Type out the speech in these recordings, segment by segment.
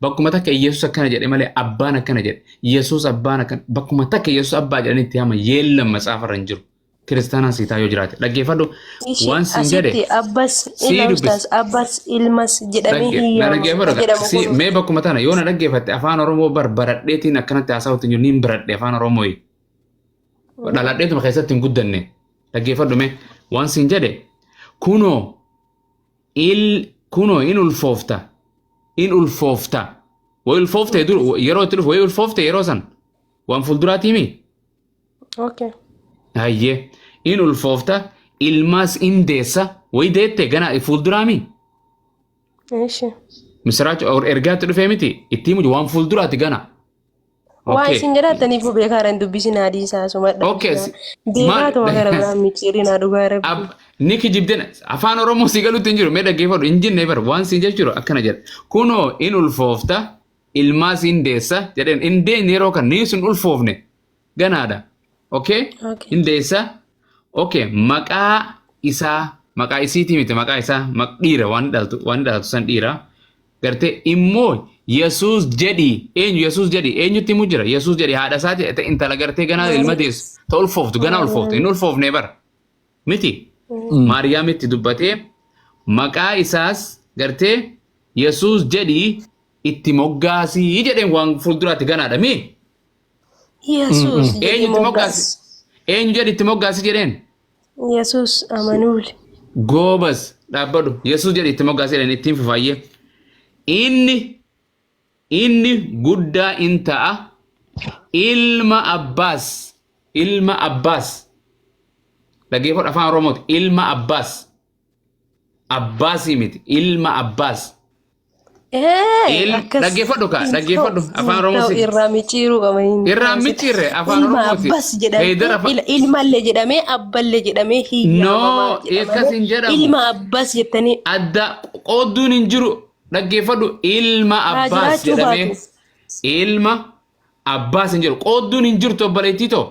Bakkuma takka Yesuus akkana jedhe malee abbaan akkana jedhe. Yesuus abbaan akkana bakkuma takka Yesuus abbaa jedhanii itti hama yeellan matsaafa irra hin jiru. Kiristaanaan siitaa yoo jiraate. Dhaggeeffadhu Ishi waan siin jedhe asitti abbas sii ila dubbis. ustaas abbas ilmas jedhamee Dhagge hin na yaamamu dhaggeeffadhu ka gaa. jedhamu Si kun mee bakkuma tana yoo na dhaggeeffatte afaan Oromoo bar baradheetiin akkanatti haasa'uutti hin jiru niin baradhe afaan Oromoo. Dhaladheetuma keessatti hin guddanne. Dhaggeeffadhu mee waan siin jedhe kunoo il kunoo in ulfoofta in ulfoofta wayi ulfoofte dur yeroo itti dhufu wayi ulfoofte yeroo san waan fuulduraatii mii. Okay. Hayyee in ulfoofta ilmaas in deessa wayi deette gana fuulduraa mii. Eshi. Misiraacho ergaatti dhufee miti itti himu waan fuulduraati gana. Waa Okay. isin jedhattaniifuu beekaadha hin dubbisin adii isaa sumadha. Okay. Maal Beekaatuma gara biraan micciirinaa dhugaa rabbi. Ni kijibden afaan Oromoo si galutti hin jiru mee dhaggeeffadhu hin jenne bar waan siin jechuudha akkana jedha. Kunoo in ulfoofta ilmaas in deessa jedheen hin deenye yeroo kan ni sun ulfoofne ganaadha. Okay? Okay. In deessa. Okay maqaa isaa maqaa isiitii miti maqaa isaa dhiira waan dhaltu waan dhalatu san dhiira. Gartee immoo Yesuus jedhi eenyu Yesuus jedhi eenyutti himu jira Yesuus jedhi haadha isaati intala gartee ganaa ilma deessu ta ulfooftu ganaa ulfooftu hin ulfoofne bara miti Maariyaamitti dubbatee maqaa isaas gartee Yesuus jedhi itti moggaasii jedheen waan fuulduraatti ganaadha mi Yesuus jedhi eenyu itti moggaasi moggaas. eenyu jedhi itti moggaasi jedheen Yesuus amanuul. Goobas dhaabbadhu. Yesuus jedhi itti moggaasee jedhan ittiin fufaayyee. Inni inni guddaa in ta'a ilma abbaas ilma abbaas dhaggeeffadhu afaan Oromooti ilma abbaas abbaasii miti ilma abbaas Akkas Dhaggeeffadhu kaa hin ta'u dhaggeeffadhu hin afaan Oromoo ta'u si irraa micciiruu qaba hin irraa taasisa. micciirre afaan Ilma Oromooti abbas heydar jedhamee afaan ilmallee jedhamee abballee jedhamee hin yaamamaa noo jedha akkas malee hin jedhamu ilma abbas jettanii adda qoodduun hin jiru dhaggeeffadhu ilma haa abbaas jiraachuu jedhamee baatu. ilma abbaas hin jiru qoodduun hin jirtu obboleettii too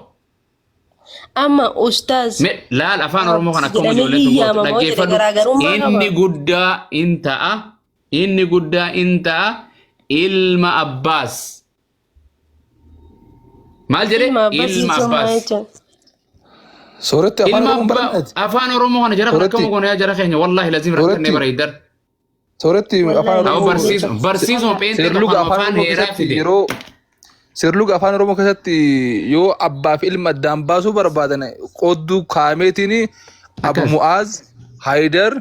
Amma ustaaz Mee laal afaan Oromoo kan abbas akkuma jedhamee ijoolleen hin tun gootu yaamamoo jedhe dhaggeeffadhu garaagarummaa qaba. inni guddaa in ta'a inni guddaa in ta'a ilma abbaas maal jedhe Ilma abbas ilma jechuun maal abbaas jechuun? Sooretti afaan ilma Oromoon abbaa baranneeti. afaan Oromoo kana jara kan Sooretti akkama goona yaa jara keenya wallaahi lazim rakkannee sooretti bareeddar sooretti afaan Wallaahi Ta'u Oromoo barsiisuma pheenxee seerluga tokko afaan afaan Oromoo heeraa keessatti fide. yeroo seerluga afaan Oromoo keessatti yoo abbaa fi ilma addaan baasuu barbaadan qoodduu kaameetiin Abu Akkas. Mu'aaz Haayidar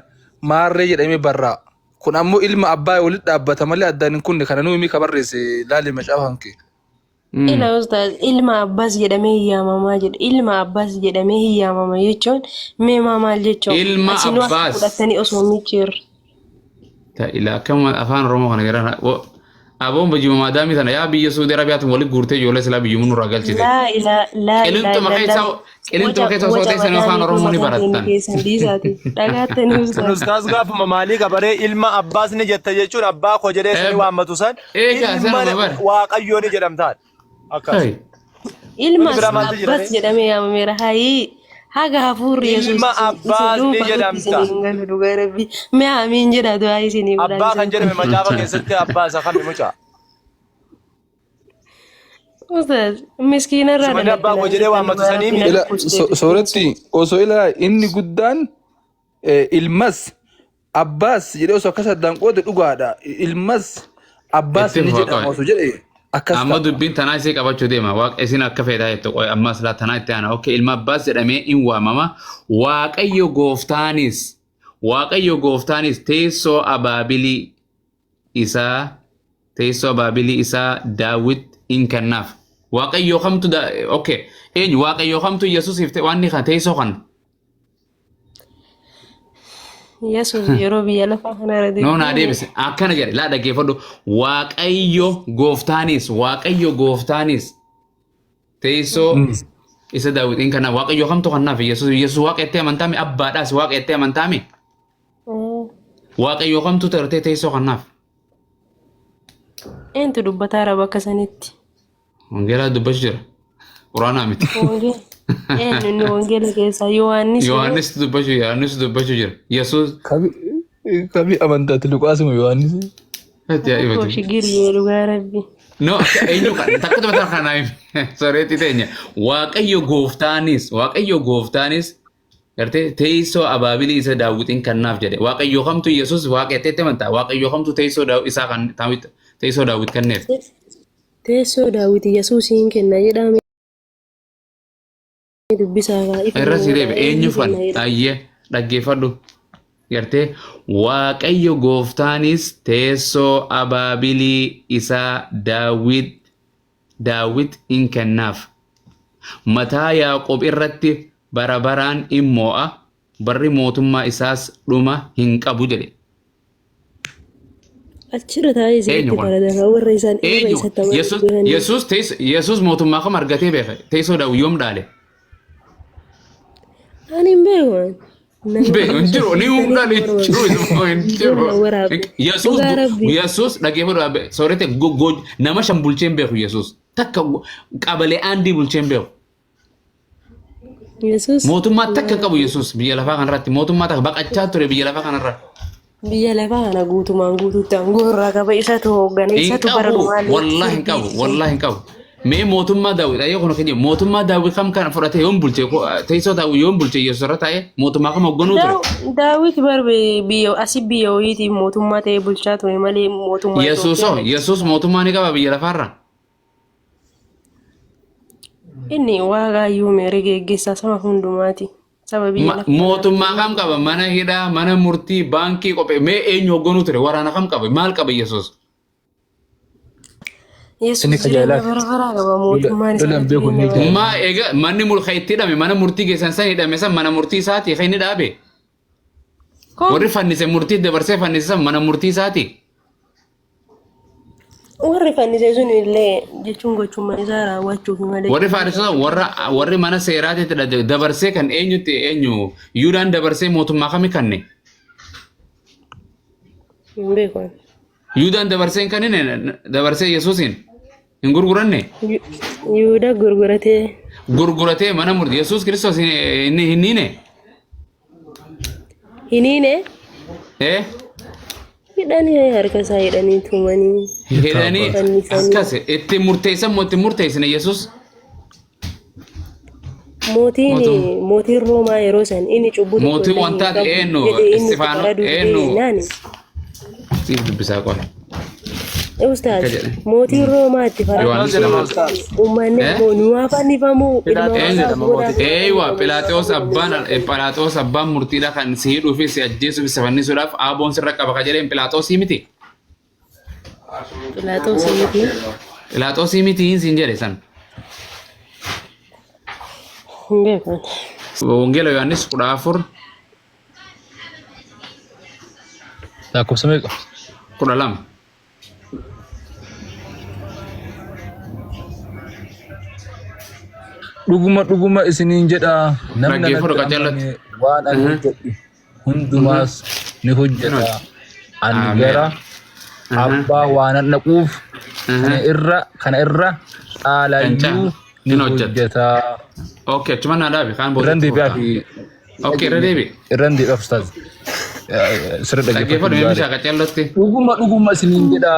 Maarree jedhamee barraa. Kun ammoo ilma abbaa walitti dhaabbata malee addaan hin kunne kana nuyi ka barreesse laali macaafa hanke. Ila ustaaz ilma abbas jedhamee hin yaamamaa jedhe ilma abbas jedhamee hin yaamama jechuun mee maa maal jechuun Ilma asinuu akka abbaas. fudhattanii osoo micciirre. Ta ila akkama afaan Oromoo kana gara aboon bajjuma maadaamii tana yaa biyya Suudi Arabiyaatiin walitti guurtee ijoollee silaa biyyuma nurraa galchite. Laa ilaa laa ilaa Qilintuma illallah keessa qilintuma waca keessa osoo waca teessanii afaan madaamii kun Oromoo ni mataan keenya barattan. keessan dhiisaati dhagaattanii Sun ustaaz. ustaaz gaafuma maalii qabaree ilma abbaas ni jetta jechuun abbaa koo jedhee sini waammatu san Eegaa ilma sanuma bara. waaqayyoo ni jedhamtaan. Akkas. Hai. Wanti Ilmas biraa maaltu jira abbas ree? jedhamee yaamameera hayii haga hafuurri yesuus Ilma isin isin abbaas ni dhuunfatutti jedhamta. isin hin galu dhugaa rabbi mee amiin jedha du'aa isinii godhaan Abbaa kan isin. jedhame macaafa keessatti abbaa isa kami mucaa? Ustaz miskiina irraa Simanni abbaa dhalatte koo naan jedhee jettan waammatu dhugaa sanii rabbi na miti. Ila dhukkubsite dubbiin sooretti sun. osoo ila inni guddaan ilmas abbaas jedhee osoo akkas addaan qoode dhugaadha. Ilmas abbaas Itti ni fufa jedhama qoy. osoo jedhe akkas Amma ta'a. dubbiin tanaa isii qabachuu deema. Waaqa isin akka feetaa jettu qoy ammas laa tanaa itti aana. Okay ilma abbaas jedhamee in waamama. Waaqayyo gooftaanis Waaqayyo gooftaanis teessoo abaabilii isaa teessoo abaabilii isaa Daawit in kennaaf. Waaqayyo kamtu okay eenyu Waaqayyo kamtu Yesuusiif ta'e waan inni kana teessoo kana. Yesuus yeroo biyya lafaa kana irra No naa deddeeme deebise akkana jedhe laa dhaggeeffadhu Waaqayyo gooftaanis Waaqayyo gooftaanis teessoo isa Daawit in kennaaf Waaqayyo kamtu kennaaf Yesuus Yesuus waaqa jettee amantaami abbaadhaas waaqa jettee amantaami. Waaqayyo kamtu tartee teessoo kannaaf. Eentu dubbataa raba akka sanitti? Wangeelaa dubbachuu jira. Quraanaa miti. Wangeela. Eenyu inni wangeela keessaa Yohaannis moo? Yohaannis dubbachuu jira. Yohaannis dubbachuu jira. Yesuus Kami kami amantaati Luqaas moo Yohaannis? Ajaa'ibati. Shigiriyee dhugaa rabbi. No, eenyu takka tokko kana himi. Soreetti teenya. Waaqayyo gooftaanis gartee teessoo abaabilii isa Daawwitiin kennaaf jedhe. Waaqayyo kamtu Yesuus waaqa jetteetti amantaa? Waaqayyo kamtu teessoo isaa kan Daawit teessoo Daawwit kenneef? Teessoo Daawit Yesuusiin kenna jedhame dubbisaa kaa ifa Irra si deebi godha eenyu eenyu fan kenna jedha. ayyee dhaggeeffadhu. Gartee Waaqayyo gooftaanis teessoo abaabilii isaa Daawit in kennaaf. Mataa Yaaqoob irratti bara baraan in moo'a, barri mootummaa isaas dhuma hin qabu jedhe. Achirra taa'ee Eenyu isinitti kun? faradama warra isaan warra Eenyu? isatti amanan Yesuus jiranii. Yesuus Yesuus mootummaa kam argatee beeka? Teessoo Daawit yoom dhaale? Ani hin beeku ani. Nama Beeku hin jiru, ni humnaan hin jiru, hin jiru. Waraabbe. Yesuus Dhugaa rabbi. Yesuus dhaggeeffadhu, soorete nama shan bulchee hin beeku Yesuus. Takka qabalee aandii bulchee hin beeku. Yesuus Mootummaa takka qabu Yesuus biyya lafaa kanarratti mootummaa takka baqachaa ture biyya lafaa kanarra. Biyya lafaa kana guutumaan guutuutti aangoo irraa qaba, isatu hooggana, Hin isatu bara qabu, dhumaallee wallahi hin qabu, wallahi hin qabu. Mee mootummaa Daawit ayyoo kun keenya mootummaa Daawit kam kana fudhatee yoom bulche, teessoo Daawit yoom bulche Yesuus irra taa'ee mootummaa kam hoogganuu ture? Daawit bar biyya asii biyya wayiitiin mootummaa ta'ee bulchaa ture malee mootummaa Yesuusoo Itoophiyaa miti. Yesuus mootummaa ni qaba biyya lafaarra. Inni waaqaayyuu meeree geggeessaa saba hundumaati. Saba biyya lafaa. Mootummaa kam qaba? Mana hidhaa, mana murtii, baankii qophee. Mee eenyu hoogganuu ture? Waraana kam qaba? Maal qaba Yesuus? Yesuus Inni jireenya kajaalaati. bara baraa qaba, mootummaan isaa Lola hin beeku jireenya inni bara Maa egaa manni mulka itti hidhame mana murtii keessan san hidhame san mana murtii isaati kan inni dhaabe. Kun Warri fannise murtii dabarsee fannise san mana murtii isaati. Warri fannise sun illee jechuun gochummaa isaa raawwachuuf malee. Warri fannise warra warri mana seeraatitti dabarsee kan eenyutti eenyu Yuudaan dabarsee mootummaa kami kanne? Hin beeku. Yuudaan dabarsee hin kennine, dabarsee Yesuusin hin gurguranne. Yihudaa gurguratee. Gurguratee mana murtii Yesuus Kiristoos hin hin hiine. Hiniine. Eh? Hidhanii, harka isaa hidhanii tumanii. Hidhanii Fannisanii. Akkas itti murteessan moo itti murteessine Yesuus? Mootiin Mootum- mootiin Roomaa yeroo san inni cubbuu tokko Mootiin illee hin wantaati qabu eenyu? jedhee inni itti Istifaanoo faraduu didee eenyu? jennaani. Siif dubbisaa qola. Ustaaz, Akka jedhe. mootiin Roomaa itti Yohaannis faraduu jedhama ustaaz. uummanni Eh? immoo nu haa fannifamu, ilma Philaaxoos waaqaa jedhama godhaa. mootichi. Eeywa, Philaaxoos abbaan Philaaxoos abbaan murtiidha kan si hidhuu fi si ajjeesuu fi si fannisuudhaaf aaboon sirra qaba ka jedheen Philaaxoosii miti. Philaaxoos miti. Philaaxoosii miti hin siin jedhe san. Hin beekan. Wangeela Yohaannis 14 Lakkoofsa meeqa? 12. Dhuguma dhuguma isiniin jedha, namni Dhaggeeffadhu anatti qajeelatti. amane waan ani hojjedhu hundumaas ni hojjeta. Ani Ameen. gara abbaa waanan dhaquuf kana irra caalaayyuu ni Hin hojjeta. hojjeta. Okay, achuma naa dhaabi kaan booda. Irran deebi'aa fi Okay, irra deebi. Irran deebi'aa ustaaz. Sirri Dhaggeeffadhu dhaggeeffadhu meeshaa gaarii. qaceellotti. Dhuguma dhuguma isiniin jedha.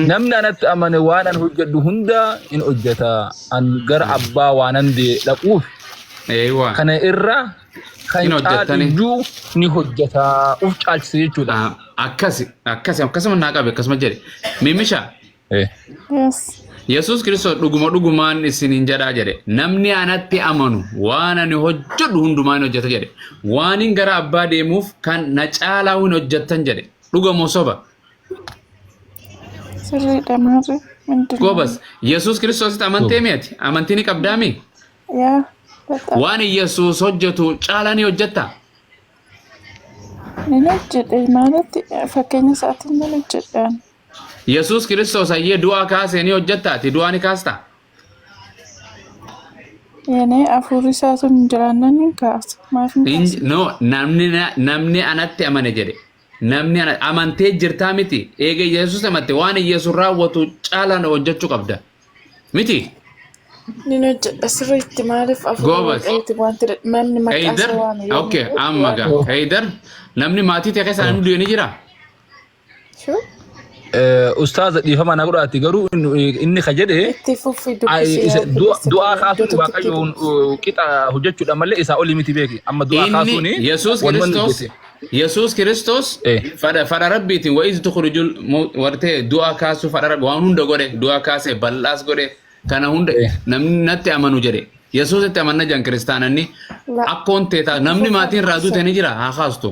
Namni anatti amane waan ani hojjedhu hunda in hojjeta. An gara abbaa waanan dhaquuf Eeywa. kana irra kan Hin hojjettani. caalu iyyuu ni hojjeta. Uf caalchise jechuudha. Ah, akkasi akkasi akkasuma naa qabe akkasuma jedhe. Mimisha. Eh. Yes. Yesuus Kiristoos dhuguma dhugumaan isiniin jedhaa jedhe. Namni anatti amanu waan ani hojjedhu hundumaa hin hojjeta jedhe. Waan hin gara abbaa deemuuf kan na caalaa hin hojjettan jedhe. Dhuga moo soba? Sirriidha maarri. ምንድን ነው? Goobas. Yesuus Kiristoositti amantee mi'ati? Amantii ni qabdaami? Yeah በጣም Waan Yesuus hojjetu caalaa ni hojjetta? Nin hojjedhe ማለት fakkeenya isaatiin nan hojjedhaan. Yesuus Kiristoos hayyee du'aa kaasee ni hojjetta? Ati du'aa ni kaasta? የኔ hafuurri isaa sun jiraannaan hin kaasa. Maaf hin kaasne? No, namni anatti amane jedhe. Namni amantee jirtaa miti. Eega Yesuus amante waan Yesuus raawwatu caalaan hojjechuu qabda. Miti? Nin hojjedha sirriitti, maaliif hafuura Goobas. waaqayyooti wanti namni maqaa Heydar? isaa waame yoo Okay, amma gaa. Heydar, namni maatii ta'e keessa namni du'e ni jira? Shuu? Ustaaza dhiifama na godhaati garuu inni ka jedhe Itti fufi dubbisi yaa obboleessa du'aa kiyya kaasuun iddoo tokkotti Waaqayyoon dubbisi. qixa hojjechuudha malee isaa olii miti beeki. Amma du'aa Inni kaasuun Yesuus wanuma inni Kiristoos hojjete. Yesuus Kiristoos fadha Rabbiitiin wa'iz tukhrijul wartee du'aa kaasuu fadha Rabbi waan hunda godhe, du'aa kaase, bal'aas godhe, kana hunda namni natti amanu jedhe. Yesuusitti amanna jedhan kiristaananni La akkoon teetaa itti namni fufaa maatiin irraa dubbisa. duute ni jira haa kaastu.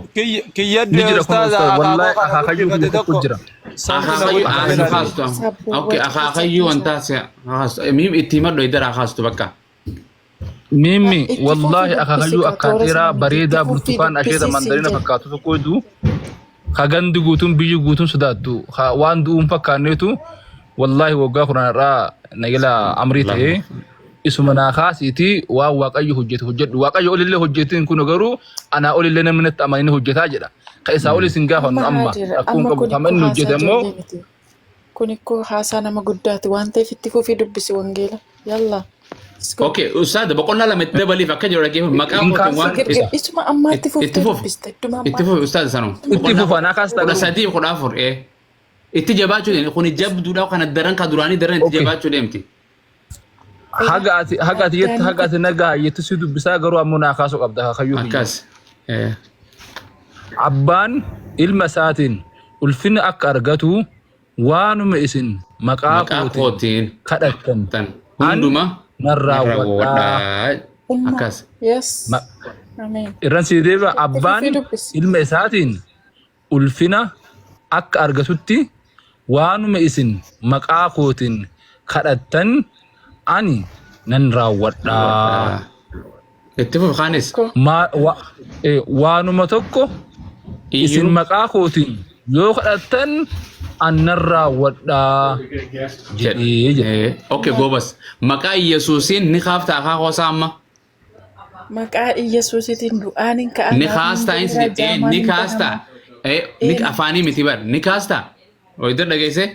Kiyya Ni jira kun ustaaza ustaaz akaakoo wallahi kana akaakayyuu guddifate kiyya tokko tokko jira. santu na Akaakayyuu guddifate haa laale. kaastu. Sabbuu Okay, wal akaakayyuu keessa wantaa si haa kaastu. Miim itti himadhu idara haa kaastu bakka. Mimmi Itti fufi wallahi dubbisi akaakayyuu ka akkaan toora dheeraa sana miti. Itti bareedaa fufi burtukaan asheeta dubbisi siin mandariina jedhe. fakkaatu tokko hedduu ka gandi guutuun biyyi guutuun sodaattu ka waan du'uun fakkaanneetu wallahi waggaa 10 irraa nagela amrii ta'ee isuma naa kaasiiti waan Waaqayyo hojjetu hojjedhu. Waaqayyo olillee hojjetiin kun garuu anaa olillee namni natti amananii hojjetaa jedha. Ka isaa olis hin gaafannu Amma amma haadira rakkoon amma qabu. kun Kama ikkoo inni haasaa hojjete immoo ijoollee miti. Kun ikkoo haasaa nama guddaati waan ta'eef itti fufii dubbisi wangeela. Yalla. Let's go. Okay, ustaad boqonnaa lama itti dabaliif akka jiru dhaggeeffatu maqaa hin kootiin kaasa. waan Girgir isuma ammaatti itti fuftee fufi. dubbista. Idduma Itti ammaatti. fufi ustaad sanuma. Itti Boqonnaa fufa naa kaasta kudha garuu. sadii fi 14 ee. Itti jabaachuu deemti. Kuni jabduudha kana daran ka duraanii daran itti Okay. jabaachuu deemti. Haga ati haga ati jettu Addaanii haga ati nagaa jettu si dubbisaa garuu ammoo naa kaasuu qabda akaakayyuu kiyya. Akkas. Ee. Abbaan ilma isaatiin ulfina akka argatu waanuma isin maqaa Maqaa kootiin kootiin kadhattan tan an hunduma nan nan raawwadhaa. raawwadhaa. Umma. Akkas. Yes. Ameen. Irran sii deebi'a Itti fufii abbaan dubbisi. ilma isaatiin ulfina akka argatutti waanuma isin maqaa kootiin kadhattan ani nan raawwadha. Raawwadhaa. Itti fufi kaanis. Ko. Waanuma tokko isin Iyyuu maqaa kootiin yoo kadhattan an nan raawwadha jedhe. jedhee jedhe. Okay, goobas. Maqaa Yesuusiin ni kaafta akaakoo isaa amma. Maqaa Iyyasuusiitiin du'aan hin ka'a, Ni naafiin kaastaa hin insi deebi'a, jaamaan ni hin kaastaa. banama. Ni Een afaanii miti bar ni kaastaa. Wayita dhageesse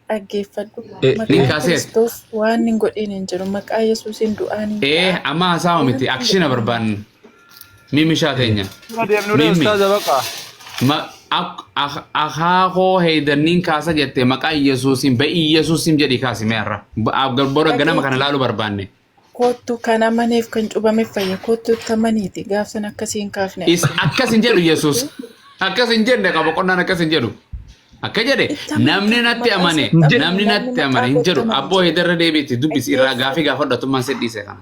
dhaggeeffadhu. ni Maqaa kaaseet. Kiristoos waan hin godhin hin jiru. Maqaa Yesuusiin du'aan hin ka'a. Amma haasawa Waan miti hin akshina godhin hin jiru. barbaanne. Mimi teenya. Deemnure Mimi. ustaaza baqa. Akaakoo heedanniin kaasa jette maqaa Yesuusiin ba'i Yesuusiin jedhi kaasi meerra. Bora ganama kana Dhageetti laaluu barbaanne. Koottu kan amaneef kan cubameef fayya. Koottu itti amaniiti. Gaafsan akkasii hin kaafne. Is akkas hin jedhu Yesuus. Akkas hin jenne qaba qonnaan akkas hin jedhu. Akka jedhe Itti amani namni kan natti maqaa amane isaatti amane namni namni natti maqaa amane hin kootti jedhu amane abboo jedhe. heedarra deebiitti dubbisi irraa gaafii Dhaggeeffadhu. gaafadhatummaan si dhiise kana.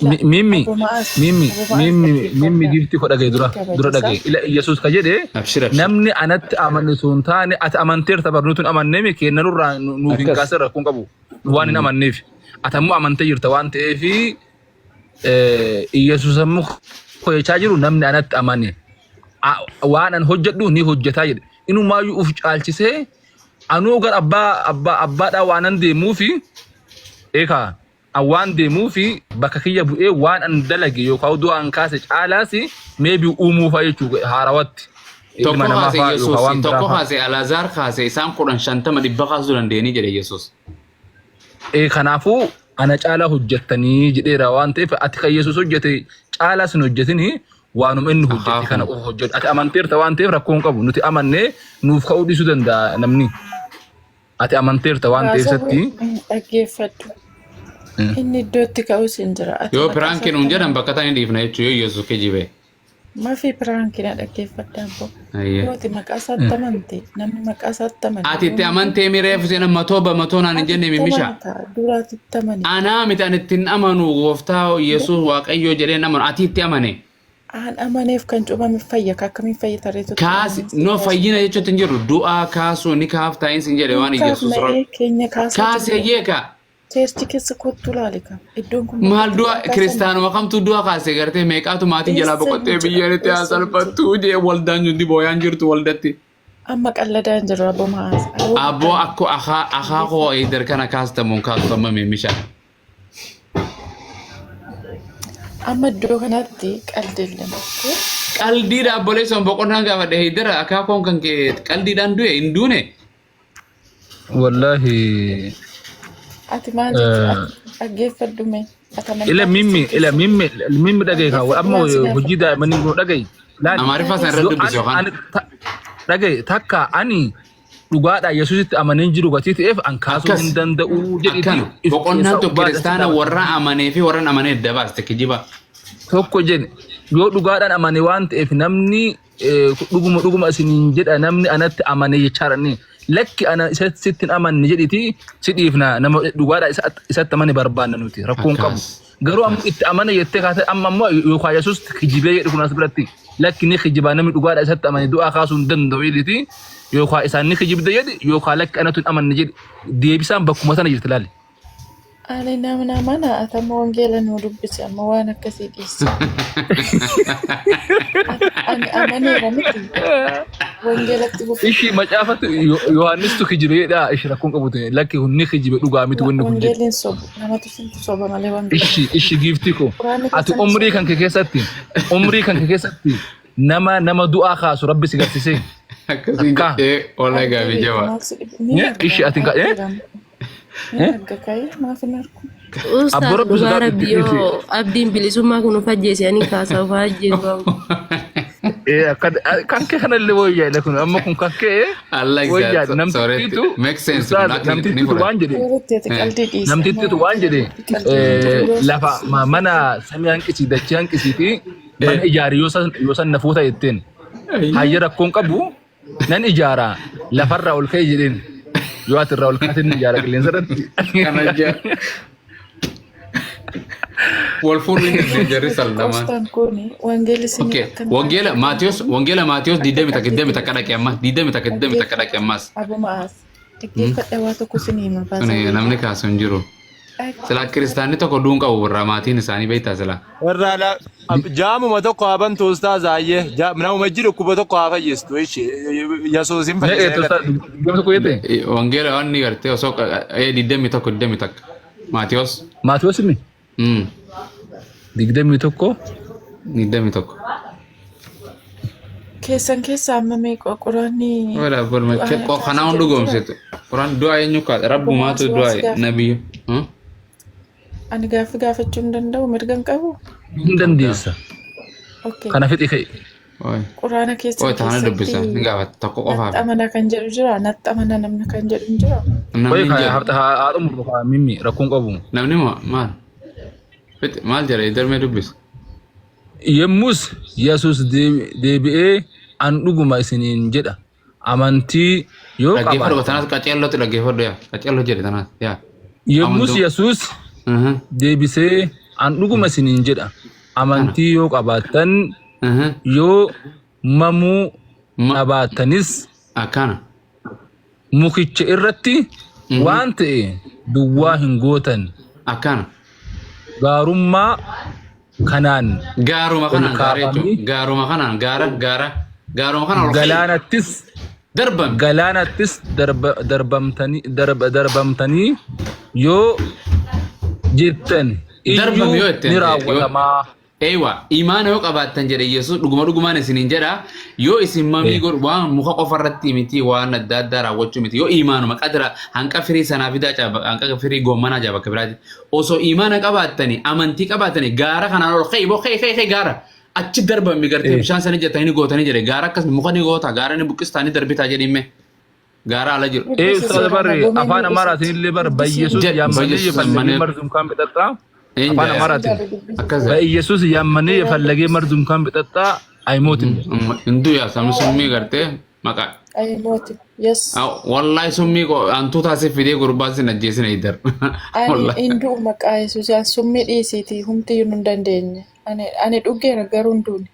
La Mimmi Abbo Ma'aas mimmi Abbo Ma'aas mimmi mimmi dhaggeeffadhaa. giiftii koo dhagaye dura dura Kabajisaa. dhagaye ila Yesuus ka jedhe Abshir abshir. namni anatti amane sun taane ati amanteerta barnuutu hin amannee kenna nurraa nuuf hin Akkas. kaasin rakkoon qabu waan hin amanneef ati ammoo amantee jirta waan ta'eef Yesuus ammoo hojjechaa jiru namni anatti amane waan an hojjedhu ni hojjetaa jedhe inumaayyuu uf caalchisee anuu gara abbaa abbaa abbaadhaa waan an deemuufi eekaa an waan deemuufi bakka kiyya bu'ee waan an dalage yookaan du'a an kaase caalaas maybe uumuu fa'a jechuudha haarawatti ilma Tokko namaa kaase fa'a yookaan Yesuus waan biraa tokko fa'a. kaase Alazaar kaase isaan 10 50 100 kaasuu dandeenii jedhe Yesuus. Kanaafuu ana caalaa hojjettanii jedheera waan ta'eef ati kan Yesuus hojjete caalaa sin hojjetini waanuma inni hojjete kana Akaakuu. qofa hojjedhu. Ati amanteerta waan ta'eef rakkoo hin qabu. Nuti amannee nuuf ka'uu dhiisuu danda'a namni. Ati amanteerta waan ta'eef Haasawuu isatti. dhaggeeffadhu. Inni iddootti ka'us hin jira. Ati Yoo maqaa piraankiin isaatti nuun jedhan amani. bakka tani dhiifna jechuun yoo Yesuus kijibe. Mafi piraankina dhaggeeffadha abbo. Ayyee. Yoo ati maqaa isaatti amante namni maqaa isaatti amane Ati itti yoom amantee miree seenan matoo ba matoo naan hin ati jenne itti mimmisha. amanta dura ati itti amani. Anaa miti ani ittiin amanu gooftaa Yesuus Waaqayyoo jedheen amanu ati itti amane. Aan amaneef kan cubame fayya ka akkamiin fayya tarreetu itti Kaasi amanan si no kaasu. fayyina jechuutti hin jiru du'aa kaasuu ni kaaftaa hin jedhe waan Hin Yesuus kaafna ee keenya kaasaa kaasee jirra. jeeka. Cheerchi keessa kottu laali ka. Iddoon kun bakka Maal itti du'a du'a kaasan kiristaanuma kamtu du'a kaase gartee meeqaatu maatiin jalaa eessa boqottee hin jira biyyeen itti haa eessa hin jira. salphattuu jee waldaan hundi booyaan jirtu waldatti. Amma qalladaa hin jiru abbo Ma'aaz. Abbo Abboo maqaan akko akaa akaa koo dhaggeeffadhu. eedar kana kaastamuun kaastu amma meemisha. Amma iddoo kanatti qaldeellan. Qaldiidha obboleessoon boqonnaan gaafadhe heydara akaakoon kan kee qaldiidhaan du'e hin duune. Wallahi Ati maal jechuudha? Ati dhaggeeffadhu mee. Ati ila amantaa mimmi keessa ila mimmi mimmi dhagaye kaa dhaggeeffadhu amma waan si hojii gaafadhu. daa'immanii kun dhagaye laali Amaariffaa sana irra yoo dubbisi ani yookaan. ani dhagaye takka ani Dhugaadhaan Yesuusitti amanee hin jiru gatii ta'eef an kaasuu Akkas. hin danda'u jedhiitii Akkana. if Boqonnaan keessaa tokko of baasi achi kiristaana dhaabadhu. warra amanee fi warra hin amanee adda baaste kijiba. Tokko jedhe yoo dhugaadhaan amane waan ta'eef namni dhuguma dhuguma isiniin jedha namni anatti amane jechaadha inni lakki ana isatti sitti hin amanne jedhiitii si dhiifna nama dhugaadhaan isatti amane barbaanna nuti rakkoon qabu. Akkas. Garuu ammoo itti amane jettee kaatee amma ammoo yookaan Yesuus kijibee jedhu kun as biratti lakki ni kijibaa namni dhugaadhaan isatti amane du'aa kaasuu hin danda'u jedhiitii yookaan isaan ni kijibde jedhi yookaan lakki anatu hin amanne jedhi deebisaan bakkuma sana jirti laali. Ani namna amana ati amma wangeela nuu dubbisi amma waan akkasii dhiisi. Ani amaneera miti. Wangeelatti fufi. Ishi macaafatu Yohaannistu kijibeedha. Ishi rakkoon qabu ta'e lakki kun ni kijibe dhugaa miti wanni kun jedhe. Wangeelli hin sobu. Namatu sintu soba malee wangeelli. Ishi ishi giiftii koo Quraanni ati keessan hin umrii sobu. kan kee keessatti umrii kan kee keessatti nama nama du'aa kaasu rabbi si garsiisee Akkasiin takkaa. jedhee wallahi Argee gaaffii beeka jabaa. maal si dhibe. Ni arga Ishi ati argeera. Ni arga ka'ee maaf hin argu. Ustaaz Abbo rabbi dhugaa sodaadhu rabbi itti dhiisi. yoo abdiin bilisummaa kun of ajjeese ani kaasa of ajjeesu. Kan kee kanallee wayyaadha kun amma kun kan kee I like that. wayyaadha Sorry. namtittiitu Makes sense. ustaaz Kun akka ni namtittiitu fudhata. waan jedhe Yerootti ati qalbii dhiisi amma namtittiitu waan jedhe qalbii dhiisi. lafa mana samii hanqisii dachee hanqisiiti mana ijaari yoo san na fuuta jetteen hayya rakkoon qabu nan ijaara lafarraa ol ka'e jedheen yoo ati irraa ol kaate ni ijaara qilleensa irratti. Kana jaa. Wal fuudhuu hin dandeenye jarri sallamaan. Qoostaan kun wangeelli isinii Okay. akka hin taane Wangeela Maatiyos Wangeela Maatiyos akka 21 qalbiitti 21 dhaqe amma 21 21 dhaqe ammas. Abumaas dhaggeeffadha waa tokko isinii hima Kun baasawwee. namni kaasu hin jiru. Silaa kiristaanni tokko duun qabu warra maatiin isaanii beektaa silaa. Irraa la jaamuma tokko haa bantu ustaaz ayyee namuma jiru dhukkuba tokko haa fayyistu ishi Yesuus hin Mee fayyisa eetu eegate. digdami tokko jette Wangeela waan ni gartee osoo 21 21 Maatiyos Maatiyos inni 21 21. Keessan keessa amma meeqa quraanni Wala bolma du'aa kanaa kaasa hundu jedhu jira? goomsitu. Quraan du'a eenyu kaadha Abumaas rabbumaatu waa du'a si gaafadha. nabiyyu. Ani gaaffii gaafachuu hin danda'u mirga hin qabu. Hin dandeessa. Okay. Kana fixi ka'e. Oi. Quraana keessan Oi taana dubbisa keessatti ni gaafata tokko natti qofaaf. amanaa kan jedhu jira natti amanaa namni kan jedhu hin jiru. Namni Oye hin kaa jedhu. hafta haa xumurru kaa mimmi rakkoon qabu. Namni maal? Fixi maal jedha darmee dubbisa. Yemmus Yesuus deebi'ee an dhuguma isiniin jedha amantii yoo Dhaggeeffadhu qabaattan. tanaas qaceellotti dhaggeeffadhu yaa qaceelloo jedhe tanaas yaa. Yemmus Amantuu. Yesuus deebisee an dhuguma isiniin jedha amantii yoo qabaattan yoo mamuu qabaattanis Akkana. mukicha irratti waan ta'e duwwaa hin gootan. Akkana. Gaarummaa kanaan Gaaruma ol kanaan gaara kaafamii jechuun gaaruma kanaan gaara gaara gaaruma kanaan ol ka'e galaanattis darbame. galaanattis darbamtanii darbamtanii yoo jettan Darbame iyyuu yoo jettan ni yoo raawwatamaa. Eewa imaana yoo qabaattan jedhe Yesuus dhuguma dhugumaan isiniin jedha yoo isin mamii godhu waan muka qofa irratti miti waan adda addaa raawwachuu miti yoo imaanuma qadira hanqa firii sanaa fidaa caaba hanqa firii goommanaa jaaba akka biraati osoo imaana qabaattani amantii qabaattani gaara kanaan ol ka'e boo ka'e ka'e ka'e gaara achi darbame gartee bishaan sana jettanii ni gootanii jedhe gaara akkas muka ni goota gaara ni buqqistaa ni darbitaa jedhimme gaara ala jiru. Ee Dubbisi ustaaz seeraan barre abboomee afaan nu Amaaraatiin ibsiti. illee bar Dubbisi በኢየሱስ Jedhe ያመነ በኢየሱስ የፈለገ ያመነ መርዝ እንኳን ቢጠጣ Een afaan jedha Amaaraatiin jedhu dubbisi. akkas jedha. በኢየሱስ ያመነ Seeraan የፈለገ dubbisi. መርዝ እንኳን ቢጠጣ አይሞትም። Hinduu yaa sabni summii gartee maqaa Ay mooti. Yes. Wallahi summii antuu taasif fidee gurbaan sin ajjeesina idar. Ani Wallahi. hin du'u maqaa Yesuus an summii dhiisiitii humtiyyuu hin dandeenye. Ani dhugeera garuu hin duune.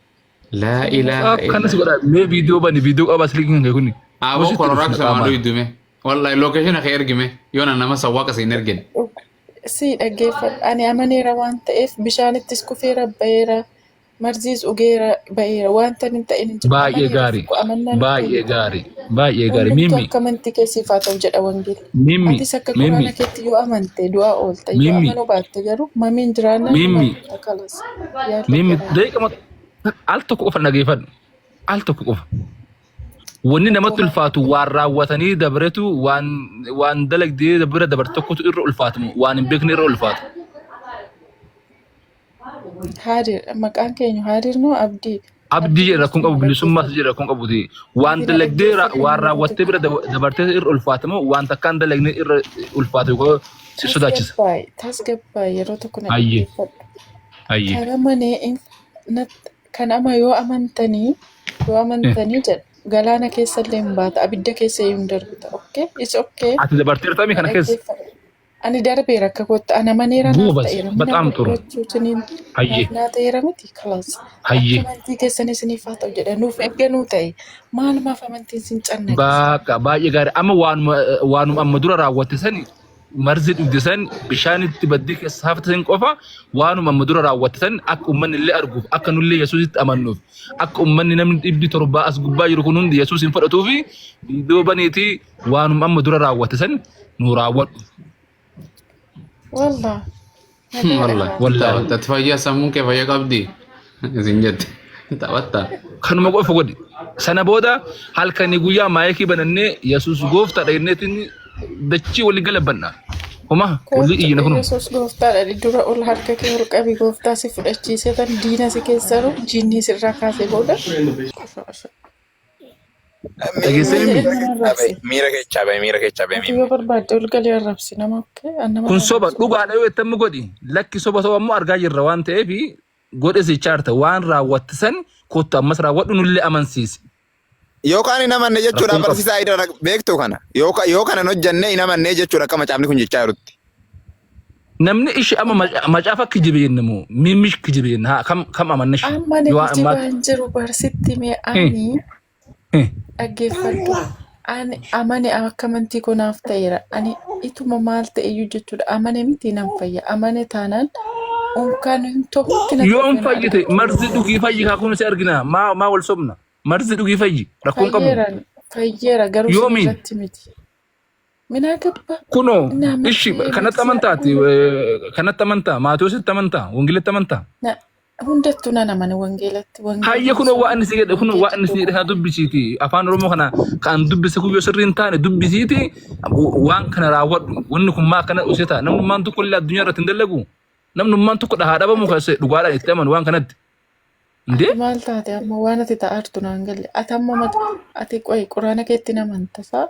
Laa ilaaha Akkanas illa. godha mee viidiyoo bani viidiyoo qaba silkiin kee kuni. Aboo Gosi itti kororaak dhufna samaa qaamaan. duudume. Wallahi location kee ergime yoona nama sawwaaqa sin ergine. Si dhaggeeffadhu. Ani amaneera waan ta'eef bishaanittis kufeera ba'eera. Marziis dhugeera ba'eera. Wanta hin ta'in hin jiru. Baay'ee Amaneera gaarii tokko amannaan baay'ee kenna. gaarii baay'ee gaarii Hundumtuu mimmi akka amantii keessiif haa ta'u jedha wangeelli. mimmi Atis akka mimmi quraana keetti yoo amante du'aa oolta. Yoo mimmi amanuu baatte garuu mamiin jiraannaan mimmi dhuma kalas. Yaadda mimmi garaa. daqiiqama al tokko qofa dhageeffadhu al tokko qofa. Wanni namatti ulfaatu waan raawwatanii dabretu waan waan dalagdee bira dabarte tokkotu irra ulfaatamu waan hin beekne irra ulfaatu. Haadir maqaan keenya Haadir moo Abdii? Abdii jedhe rakkoon Dhaggeeffadhu qabu na bilisummaas dhaggeeffadhu. jedhe rakkoon qabuti. Waan Ati na dalagdee dhaggeeffadhu waan yeroo raawwattee tokko. bira dabartee irra ulfaate moo waan takkaan dalagne irra ulfaate yookaan si sodaachisa. Tasgabbaay tasgabbaay yeroo tokko na Hayyee dhaggeeffadhu. hayyee. Kan amanee kan ama yoo amantanii jedha galaana keessa illee hin baata abidda keessa iyyuu hin darbita. Okay? It's okay. Ati dabarteerta mi Na kana keessa? dhaggeeffadhu. Ani darbeera akka kootti ani amaneera naaf Goobas ta'eera. Mina bexaam xuru. gochuutiniin Hayyee naaf naa ta'eera miti kalaas. Akka hayyee. amantii keessan isiniif haa ta'u jedha nuuf eegganuu ta'e maalumaaf amantiin sin cannaqisa. Bakka baay'ee gaarii amma waanuma waanuma amma dura raawwatte sani marzi dhugde san bishaanitti baddee keessa hafte san qofa waanuma amma dura raawwatte san akka uummanni illee arguuf akka nullee Yesuusitti amannuuf akka uummanni namni 700 as gubbaa jiru kun hundi Yesuus hin fudhatuufi viidiyoo baniitii waanuma amma dura raawwatte san nu raawwadhu. Wallah nagaadha Wallahi. kaa. Wallaahi. Taphatta ati fayyaa sammuun kee fayyaa qabdi. Isin jette. Taphatta. Kanuma qofa godhi. Sana booda halkanii guyyaa maayikii banannee Yesuus gooftaadha jenneetiin dachii walii galabanna. Homaa walii Kottu iyyina kunoo. Yesuus gooftaadha dura ol harka kee ol qabi gooftaa si fudhachiisee tan diina si keessa jiru jinnii sirraa kaasee booda. Dhageessanii Maal mi? jedhee nama arrabse? Miira keechaa bahe, miira keechaa bahe, Ati miira. yoo barbaadde ol galii arrabsi nama okay? An nama Kun hin soba arrabsu. dhugaadha yoo jettan godhi. Lakki soba ta'u ammoo argaa jirra waan ta'eef godhe si chaarta waan raawwatte san kottu ammas raawwadhu nullee amansiisi. Yookaan hin amanne jechuudha Rakkoon qabu. barsiisaa Idara beektu kana. Yoo kana hin hojjenne hin amanne jechuudha akka macaafni kun jechaa jirutti. Namni ishi amma macaafa kijibe jenne moo miimmish kijibe jenne haa kam kam amanne ishi Amma ani yoo kijibaa ammaatti. hin jiru barsitti mee ani dhaggeeffadhu. Ani amane akka amantii koo naaf ta'eera. Ani ituma maal ta'e iyyuu jechuudha. Amane miti nan fayya. Amane taanaan unkaan hin tokkotti na Yoom tuqee na fayyite argachuu marzi danda'a. dhugii fayyi kaa kun si argina maa maa wal sobna marzi dhugii fayyi rakkoon qabu Fayyeera fayyeera garuu sin yoomiin irratti miti. Minaa gabba kunoo innaa ishi marsee kanatti marsee amantaati hunda kanatti amantaa maatiyoositti amantaa wangeelatti amantaa na hundattuu nan amana wangeelatti Hayya wangeelli kunoo sun waa inni si jedhe kunoo waa wangeelli inni si jedhe dhugaa. kana dubbisiiti afaan oromoo kana kan dubbise kun yoo sirrii hin taane dubbisiiti waan kana raawwadhu wanni kun maa akkana useta namnummaan tokko illee addunyaa irratti hin dalagu namnummaan tokko dhahaa dhabamu Ati kan dhugaadhaan itti amanu waan kanatti indee ati maal taate amma waan ati ta'aa jirtu naan galle ati amma ati qoy quraana keetti hin amanta saa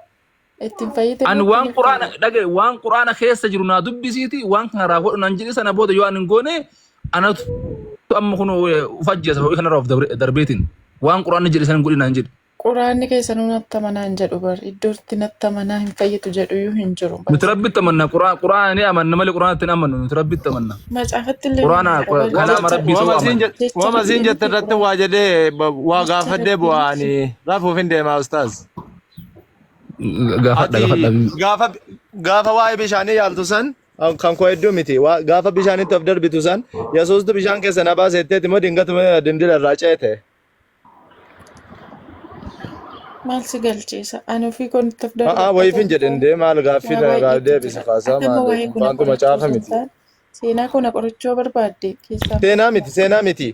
ittiin fayyite Ani moo waan ittiin hin quraana fayyine? dhagaye waan quraana keessa jiru naa dubbisiiti waan kana raawwadhu naan jedhe sana booda yoo ani hin goone anatu amma kun of ajjeesa ho'i kanarraa of darbeetiin waan quraanni jedhe sana hin godhi naan jedhe. Quraanni keessanuu natti amanaa hin jedhu bar iddoo itti natti amanaa hin fayyitu jedhu iyyuu hin jiru Nuti bar. rabbitti amanna quraana ni amanna malee quraanatti hin amannu nuti rabbitti amanna. Macaafatti illee ni Quraana amanna bar kalaama jecha rabbii ta'uu amanna. jecha Wama rabbii siin jette miti irratti quraana waa jedhee waa jecha gaafadhee rabbii bu'aa miti. ani rafuuf hin deemaa ustaaz. Gaafadha Ati gaafadha. gaafa gaafa waa'ee bishaanii yaaltu san kan koo hedduu miti. Gaafa bishaanitti of darbitu san Yesuustu bishaan keessa na baase jetteeti moo dingatuma dindila irraa ceete. Maal si galchiisa? Ani ofii koo nutti of A'aa darbadha wayiif hin ta'e jedhin dee maal gaaffii waa na gaa baay'eetu deebisi jira. kaasaa Ati amma maal waa'ee kun na waantuma qorachuu caafa osoo hin miti. taane seenaa koo na qorachuu barbaadde keessaa Seenaa miti seenaa miti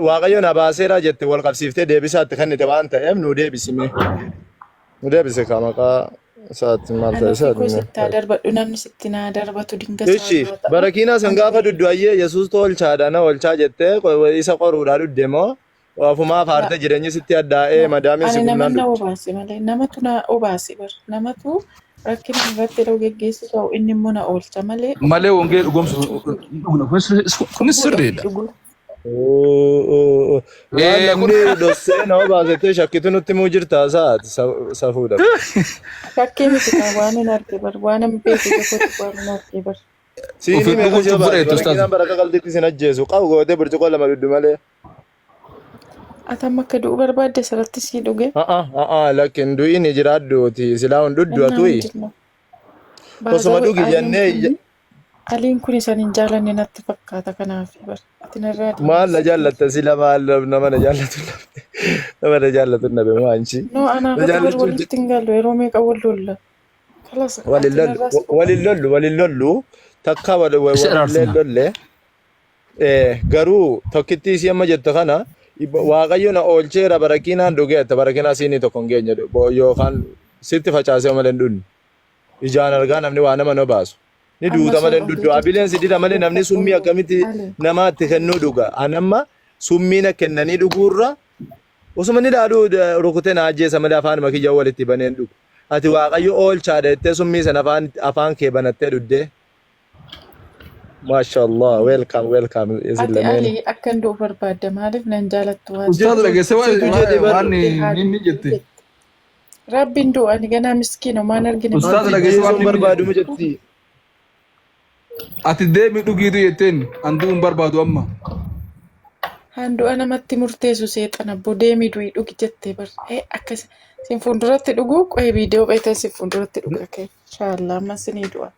Waaqayyo na baaseera jette wal qabsiiftee deebisaatti kennite waan ta'eef nu deebisi mee. Nu deebisi kaa maqaa isaatti maal Ani ta'e ofii isaatti koo mee. sitti haa darbadhu namni sitti naa darbatu dinga isaa Ishi yoo ta'u barakiinaa san ani gaafa duddu ayyee Yesuus tolchaadha na olchaa jettee isa qoruudhaa dudde moo ofumaa faarte jireenyi sitti addaa'ee No, madaamiin si ani nama gubnaan na dudde. obaase malee namatu na obaase bar namatu rakkina irratti yeroo geggeessu ta'u inni immoo na oolcha malee Malee wangeela dhugoomsu hin dhugna. Kunis kunis cubbuudha sirriidha. dhugu. Waan Ee kun namni dhossee na obaasettee shakkitu nutti himuu jirta saati safuudha. Shakkii miti kan waan hin arge bar waan hin beeku tokkotti waan hin arge bar. Siinii Ofiin meeqa dhuguun si cubbuu obaase dheettu ustaaz. barakiinaan baraka qalbitti sin ajjeesu qabu gootee burcuqqoo lama dhudhu malee. Ati amma akka du'u barbaadde asirratti sii dhuge. A'a a'a lakkin du'in jiraadduuti silaa hin dhuddu Innaa atuyi. hundinuu. Osuma Baazawee dhugi aliin jennee kun aliin kun isan hin jaalanne natti fakkaata kanaaf bar ati narraa maal na deemsi. jaallatta sila maal nama na jaallatu dhabe nama na jaallatu dhabe maanchi No anaaf na ati bar jaallachuu walitti hin gallu yeroo meeqa wal lolla. Kalas walin ati lollu narraa si walin lollu walin lollu takka Isa walillee araarsina. lolle garuu tokkittii isii amma jettu kana waaqayyo na oolcheera barakiinaan dhugeetta barakiinaa siinii tokko hin geenye yookaan sitti facaasee malee hin dhunne ijaan argaa namni waa nama na baasu ni Amma duuta malee hin soba dhuddu abileen si dida malee namni summii dhaggeeffadhu akkamitti Ali. namaatti kennuu dhuga anamma summii na kennanii dhuguurra Osuma inni ilaalu rukutee na ajjeesa malee afaanuma kiyya walitti baneen dhugu. Ati Waaqayyo oolchaadha jettee summii sana afaan afaan kee banattee dhuddee. Mashallah, welcome, welcome isin Ati lameen. Ali akkan du'u barbaadda maaliif nan jaalattu waan Ustaaza Situ dhageesse waan situ jedhi bar. waan inni jette. Rabbiin du'u ani ganaa miskiina waan argine Ustaaza Anti dhageesse waan jeesuun inni barbaadu jette. jetti. Ati deemi dhugiitu jetteen an du'uun barbaadu amma. Handu'a namatti murteessu seexana abboo deemii du'i dhugi jettee bar. Akkas sin fuulduratti dhuguu qo'ee viidiyoo beektan sin fuulduratti dhuga kee. Inshaallah amma sinii du'a.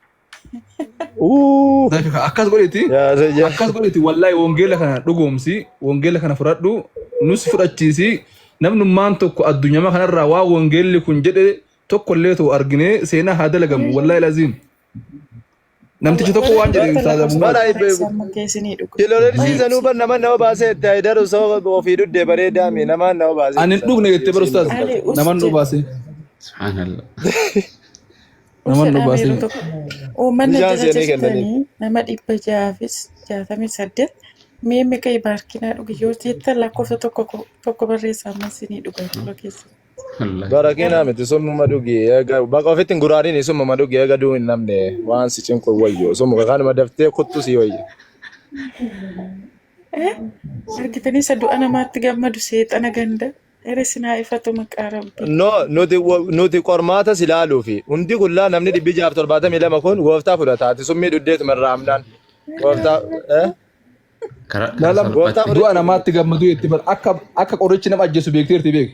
Uu. Akkas godhiti. Yaa yaa. Akkas godhiti wallahi wangeela kana dhugoomsi wangeela kana fudhadhu nus fudhachiisi namnummaan tokko addunyaa kanarraa waa wangeelli kun jedhe tokkollee ta'u arginee seenaa haa dalagamu wallahi laziim. Namtichi tokko waan jedhe Warra Ustaaz Abu Bara Muaz. barreessa amma keessinii dhuga. Kilooleersiisanuu bar nama nama baasee itti hayidaru soo ofii dudde bareedaa mi nama nama baasee Ani hin dhugne jettee bar Ustaaz. Ali us Naman nu jedhe. baase. Subhanallah. Naman nu Usadhaan baase. yeroo tokko uummanni Bishaan jala seenii kennaniif. jirtanii nama 668 mee meeqa baarkinaa dhuge yoo jettan lakkoofsa tokko tokko barreessaa amma isinii dhuga tola keessa. Wallahi. Barakinaa miti summuma dhugi eega baqa ofitti hin guraariin summuma dhugi eega du'u hin namne waan si cinqu wayyo summuma kanuma daftee kuttu si wayyo. Argitanii isa du'a namaatti gammadu seexana ganda ere sinaa ifatu maqaa rabbii. No, nuti qormaata si ilaaluufi hundi kullaa namni 672 kun gooftaa fudhata ati summii dhuddeetuma irraa hamnaan gooftaa eh? Karaa Lala Gooftaa salphaatti. du'a namaatti gammadu jettee bar akka akka qorichi nama ajjeesu beekteerti beek.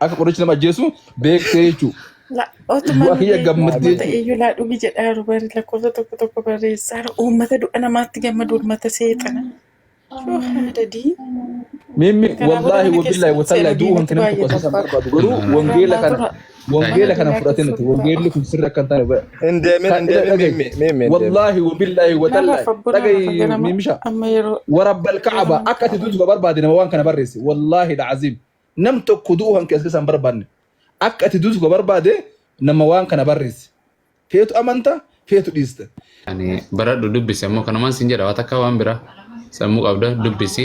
Akka qorichi nama ajjeesu beektee jechuudha. La otuma Du'a nu kiyya beeknu gammaddee otuma jechuudha. ta'eyyuu laa dhugi jedhaaru bari lakkoofsa tokko tokko barreessaa uummata du'a namaatti gammadu uummata seexana. Shoo haadadii. Mimmi Kanaa booda wallaahi mana wabillahi keessatti watallaahi seera du'uu hanti diinatti namni tokko baay'ata. asiisan barbaadu garuu wangeela Raallaa kana tura. wangeela Mana kana diinaa fudhatee nuti keessa wangeelli kun sirri akka hin taane Hin deemin kan hin ila deemin dhagahi mimmi mimmi hin deemin. wallaahi wabillahi Narra watallaahi fabbuna rafa dhagahi ganama mimisha amma yeroo warabbal ka'aba yeroo akka ati duutu barbaade nama waan kana barreesse wallaahi la'aziim nam tokko du'uu hanqe as keessaa hin barbaanne akka ati duutu barbaade nama waan kana barreesse feetu amanta feetu dhiista. Ani baradhu dubbisi ammoo kanumaan siin jedha waan takka waan biraa sammuu qabda dubbisi.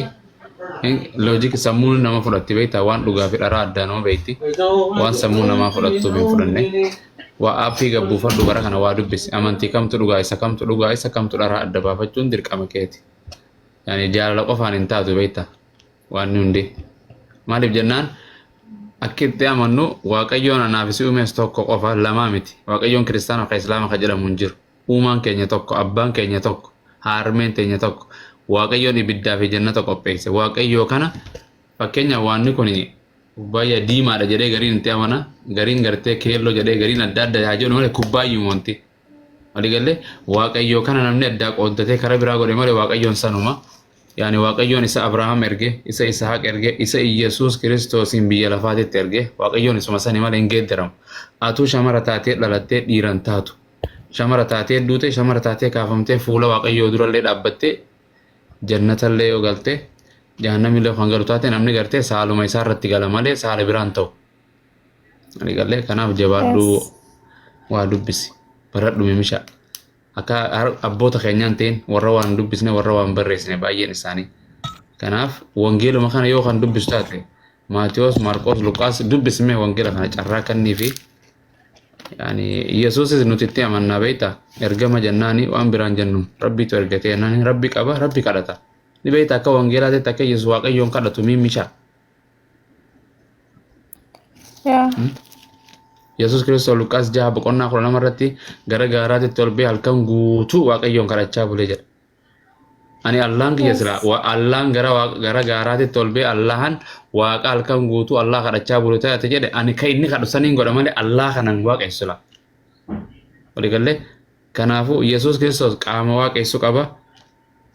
Logic sammuun nama fudhatti beektaa waan dhugaa fi dharaa addaa nama beekti. Waan sammuu namaa fudhattu hin fudhanne. Waa aappii gabbuufadhu bara kana waa dubbisi. Amantii kamtu dhugaa isa kamtu dhugaa isa kamtu dharaa adda baafachuun dirqama keeti. Yani jaalala qofaan hin taatu beektaa waan hundi. Maaliif jennaan akka itti amannu Waaqayyoon anaaf si uumes tokko qofa lamaa miti. Waaqayyoon kiristaana ka islaama ka jedhamu hin jiru. Uumaan keenya tokko, abbaan keenya tokko, haarmeen teenya tokko. Waaqayyoon ibiddaa fi jannata qopheesse. Waaqayyoo kana fakkeenya waanni kun kubbaayyaa diimaadha jedhee gariin itti amana, gariin gartee keelloo jedhee gariin adda adda haa jedhu malee kubbaayyuma wanti. Waliigallee Waaqayyoo kana namni addaa qooddatee karaa biraa godhe malee Waaqayyoon sanuma. Yaani Waaqayyoon isa Abrahaam erge, isa Isahaaq erge, isa Iyyasuus Kiristoosiin biyya lafaatitti erge, Waaqayyoon isuma sani malee hin geeddaramu. Atuu shamara taatee dhalattee dhiiran taatu. Shamara taatee duute, shamara taatee kaafamtee fuula Waaqayyoo durallee dhaabbattee jannatallee yoo galte, jahannamillee kan galu taate namni gartee saaluma isaa irratti gala malee saala biraan ta'u. Waliigallee kanaaf jabaadhuu waa dubbisi. Baradhu mimisha. Akka abboota keenyaan ta'in warra waan dubbisne warra waan barreessine baay'een isaanii. Kanaaf wangeeluma kana yoo kan dubbisu taate Maatiyos, Maarqos, Luqaas dubbismee wangeela kana carraa kennii fi yaani Yesuusis nuti itti amannaa beektaa ergama jennaani waan biraan jennu rabbiitu ergatee jennaani rabbi qaba rabbi kadhata. Ni beektaa akka wangeelaatitti akka Yesuus waaqayyoon kadhatu miimisha. Yaa. Yesuus Kiristoos Luqaas 6 boqonnaa 12 irratti gara gaaraatitti ol ba'ee halkan guutuu waaqayyoon kadhachaa bulee jedha. Ani Allaan kiyya sila Allaan gara gara gaaraatitti ol ba'ee Allahan waaqa halkan guutuu Allah kadhachaa bulu taate jedhe ani kan inni kadhu saniin godha malee Allah kanan waaqessu sila. Waliigallee kanaafuu Yesuus Kiristoos qaama waaqessu qaba.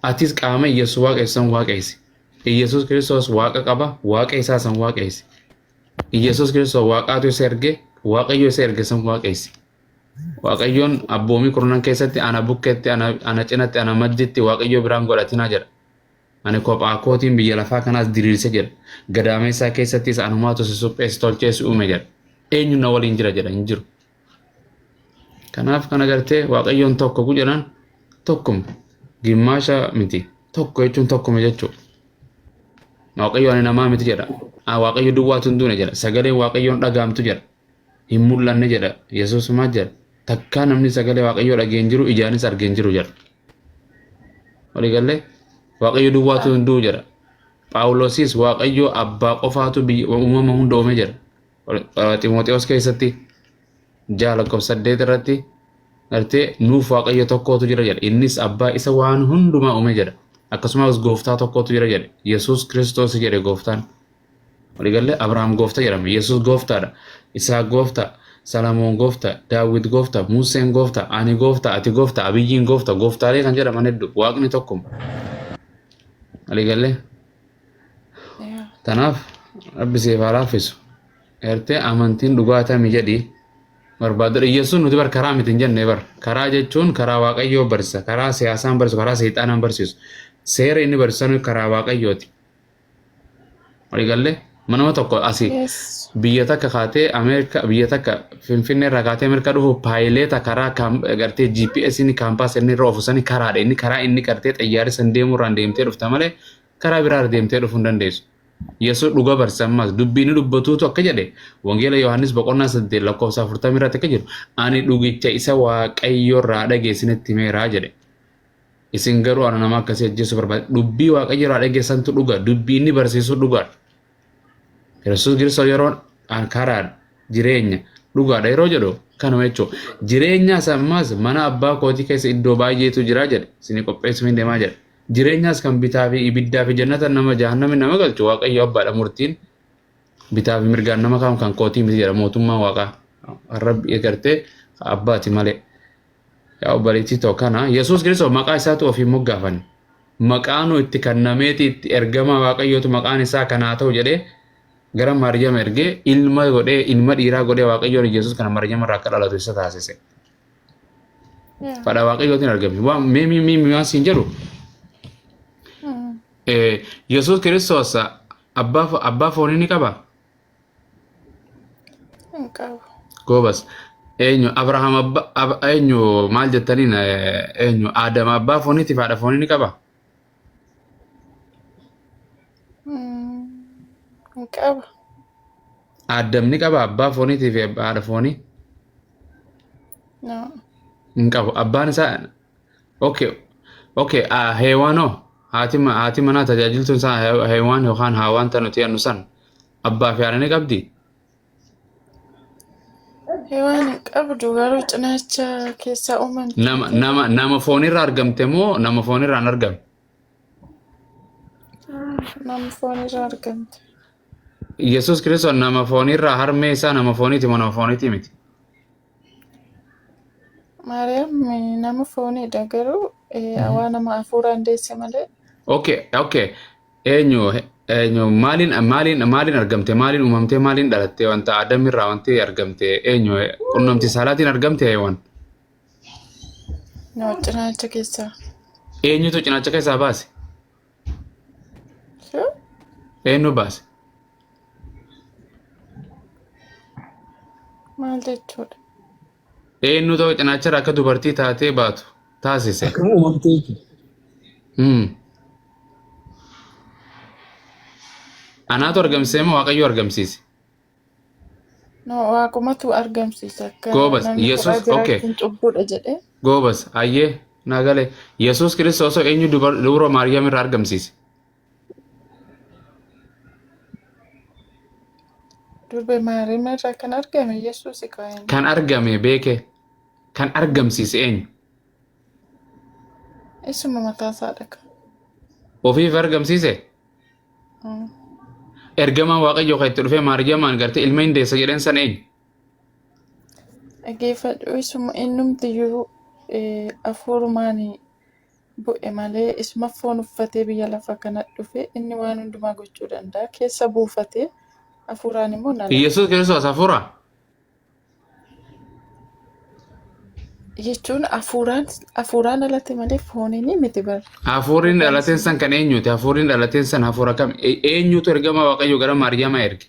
Atis qaama Yesuus waaqessu san waaqessi. Yesuus Kiristoos waaqa qaba waaqa isaa san waaqessi. Yesuus Kiristoos waaqaatu isa erge waaqayyo isa erge san waaqessi. Waaqayyoon abboomii kurnan keessatti ana bukkeetti ana cinatti ana madditti waaqayyo biraan godhatinaa jedha. Ani kophaa kootiin biyya lafaa kanaas diriirse jedha. Gadaameessaa keessattis anumaatu si suphee si tolchee si uume jedha. Eenyu na waliin jira jedha hin jiru. Kanaaf kana gartee waaqayyoon tokko ku jedhan tokkuma. Gimmaasha miti. Tokko jechuun tokkuma jechuudha. Waaqayyo ani namaa miti jedha. Waaqayyo duwwaatu hin duune jedha. Sagaleen Waaqayyoon dhagaamtu jedha. Hin mul'anne jedha. Yesuus maal jedha? Takkaa namni sagalee Waaqayyoo dhagee hin jiru, ijaanis argee hin jiru jedha. Waliigallee Waaqayyo duwwaatu hin du'u jedha. Phaawulosis Waaqayyo abbaa qofaatu biyya uumama hunda uume jedha. Ximooxiyoos keessatti 6 lakkoofsa 8 irratti gartee nuuf Waaqayyo tokkootu jira jedha. Innis abbaa isa waan hundumaa uume jedha. Akkasumas gooftaa tokkootu jira jedhe. Yesuus Kiristoos jedhe gooftaan. Waliigallee Abrahaam gooftaa jedhama. Yesuus gooftaadha. Isaaq gooftaa. Salamoon gooftaa. Daawit gooftaa. Museen gooftaa. Ani gooftaa. Ati gooftaa. Abiyyiin gooftaa. Gooftaalee kan jedhaman hedduu. Waaqni tokkuma. Waliigallee. Tanaaf Rabbi siif haa laaffisu. Gartee amantiin dhugaa tami jedhi barbaadu. Yesuus nuti bar karaa miti hin jenne bar. Karaa jechuun karaa Waaqayyoo barsiisa. Karaa siyaasaan barsiisu. Karaa seexaanaan barsiisu. Seera inni barsiisan karaa Waaqayyooti. Waliigallee manama tokko asii biyya takka kaatee Ameerika, biyya takka Finfinnee irraa kaatee Ameerikaa dhufu, paayileeta karaa gartee GPS inni compass inni irra oofu sani karaadha. Inni karaa inni gartee xayyaarri san deemuu irraan deemtee dhufta malee karaa biraa irra deemtee dhufuu hin dandeessu. Yesuus dhuga barsiisa. Ammas dubbii inni dubbatuutu akka jedhe Wangeela Yohaannis boqonnaa 8 lakkoofsa 40 irratti akka jedhu, "Ani dhugicha isa Waaqayyo irraa dhageessinitti himeeraa" jedhe. Isin garuu ana nama akkasii ajjeesuu barbaade. Dubbii Waaqayyo irraa dhageessantu dhuga. Dubbii inni barsiisu dhugaadha. Yesuus Kiristoos yeroo karaadha, jireenya, dhugaadha yeroo jedhu kanuma jechuudha. Jireenyaas ammas mana abbaa kootii keessa iddoo baay'eetu jira jedhe. Isinii qopheessuuf hin deemaa jedhe. Jireenyaas kan bitaa fi ibiddaa fi jannata nama jahannami nama galchu Waaqayyo abbaadha. Murtiin bitaa fi mirgaan nama kaa'u kan kootii miti jedha. Mootummaan waaqaa Rabbi gartee abbaati malee. Yaa obboleettii too, kana Yesuus Kiristoos maqaa isaatu ofiin moggaafanne. Maqaa nu itti kennameeti itti ergama Waaqayyootu maqaan isaa kanaa ta'u jedhee gara Maariyaam ergee ilma godhee, ilma dhiiraa godhee Waaqayyoon Yesuus kana Maariyaam irraa akka dhalatu isa taasise. Fadha Waaqayyootiin argame. Waan mee mee mee waan siin jedhu, Yesuus Kiristoos abbaa foonii ni qabaa? Hin qabu. Goobas. Eenyu Abrahaam abba eenyu maal jettaniin, eenyu Aadam abbaa fooniitiif haadha foonii ni qaba? Hin qaba. Aadam ni qaba abbaa fooniitiif haadha foonii? No. Hin qabu. Abbaan isaa, okay, Heewaanoo haati manaa tajaajiltuun isaa Heewaan yookaan Haawaan tan nuti jennu san abbaa fi haadha ni qabdi? Hewaan hin qabdu, garuu cinaacha keessaa uumamte. Nama foonirraa argamte moo nama foonirraa hin argamne? Nama foonirraa argamte. Yesuus Kiristoos nama foonirraa, harmee isaa nama fooniiti moo nama fooniiti miti? Maariyaam nama fooniidha, garuu waan nama hafuuraan deesse malee. Okay. Eenyu maaliin argamte, maaliin uumamte, maaliin dhalatte? Wanta Adam irraa wanti argamte eenyu? Qunnamti saalaatiin argamte Heewaan? No, cinaacha keessaa. Eenyutu cinaacha keessaa baase? So, Eenyu baase? Maal jechuudha? Eenyutu cinaacha irraa akka dubartii taatee baatu taasise? Akkam uumamte jechuudha. Anaatu argamsiise moo Waaqayyo argamsiise? No, waaqumatu argamsiisa. Akka Goobas, namni Yesuus, kophaa okay. jiraachuun cubbuudha jedhee. Goobas, ayyee, naa galee. Yesuus Kiristoos eenyu dubara Maariyaam irraa argamsiise? Durbe Maariyaam irraa kan argame Yesuus kaa'een. Kan argame beeke, kan argamsiise eenyu? Isuma mataa isaadha. Ofiif argamsiise? Ergamaan Waaqayyoo kan itti dhufee Maariyaamaan gartee ilma hin deessa jedheen san eenyu? Dhaggeeffadhu, isuma innumtiyyuu hafuurumaan bu'e malee isuma foon uffatee biyya lafa kana dhufe. Inni waan hundumaa gochuu danda'a. Keessa buufatee hafuuraan immoo na Yesuus Kiristoos hafuura? Jechuun hafuuraan dhalate malee fooniin miti bara. Hafuurri dhalateen san kan eenyuti? Hafuurri dhalateen san hafuura kam? Eenyutu ergama Waaqayyoo gara Maariyaamaa erge?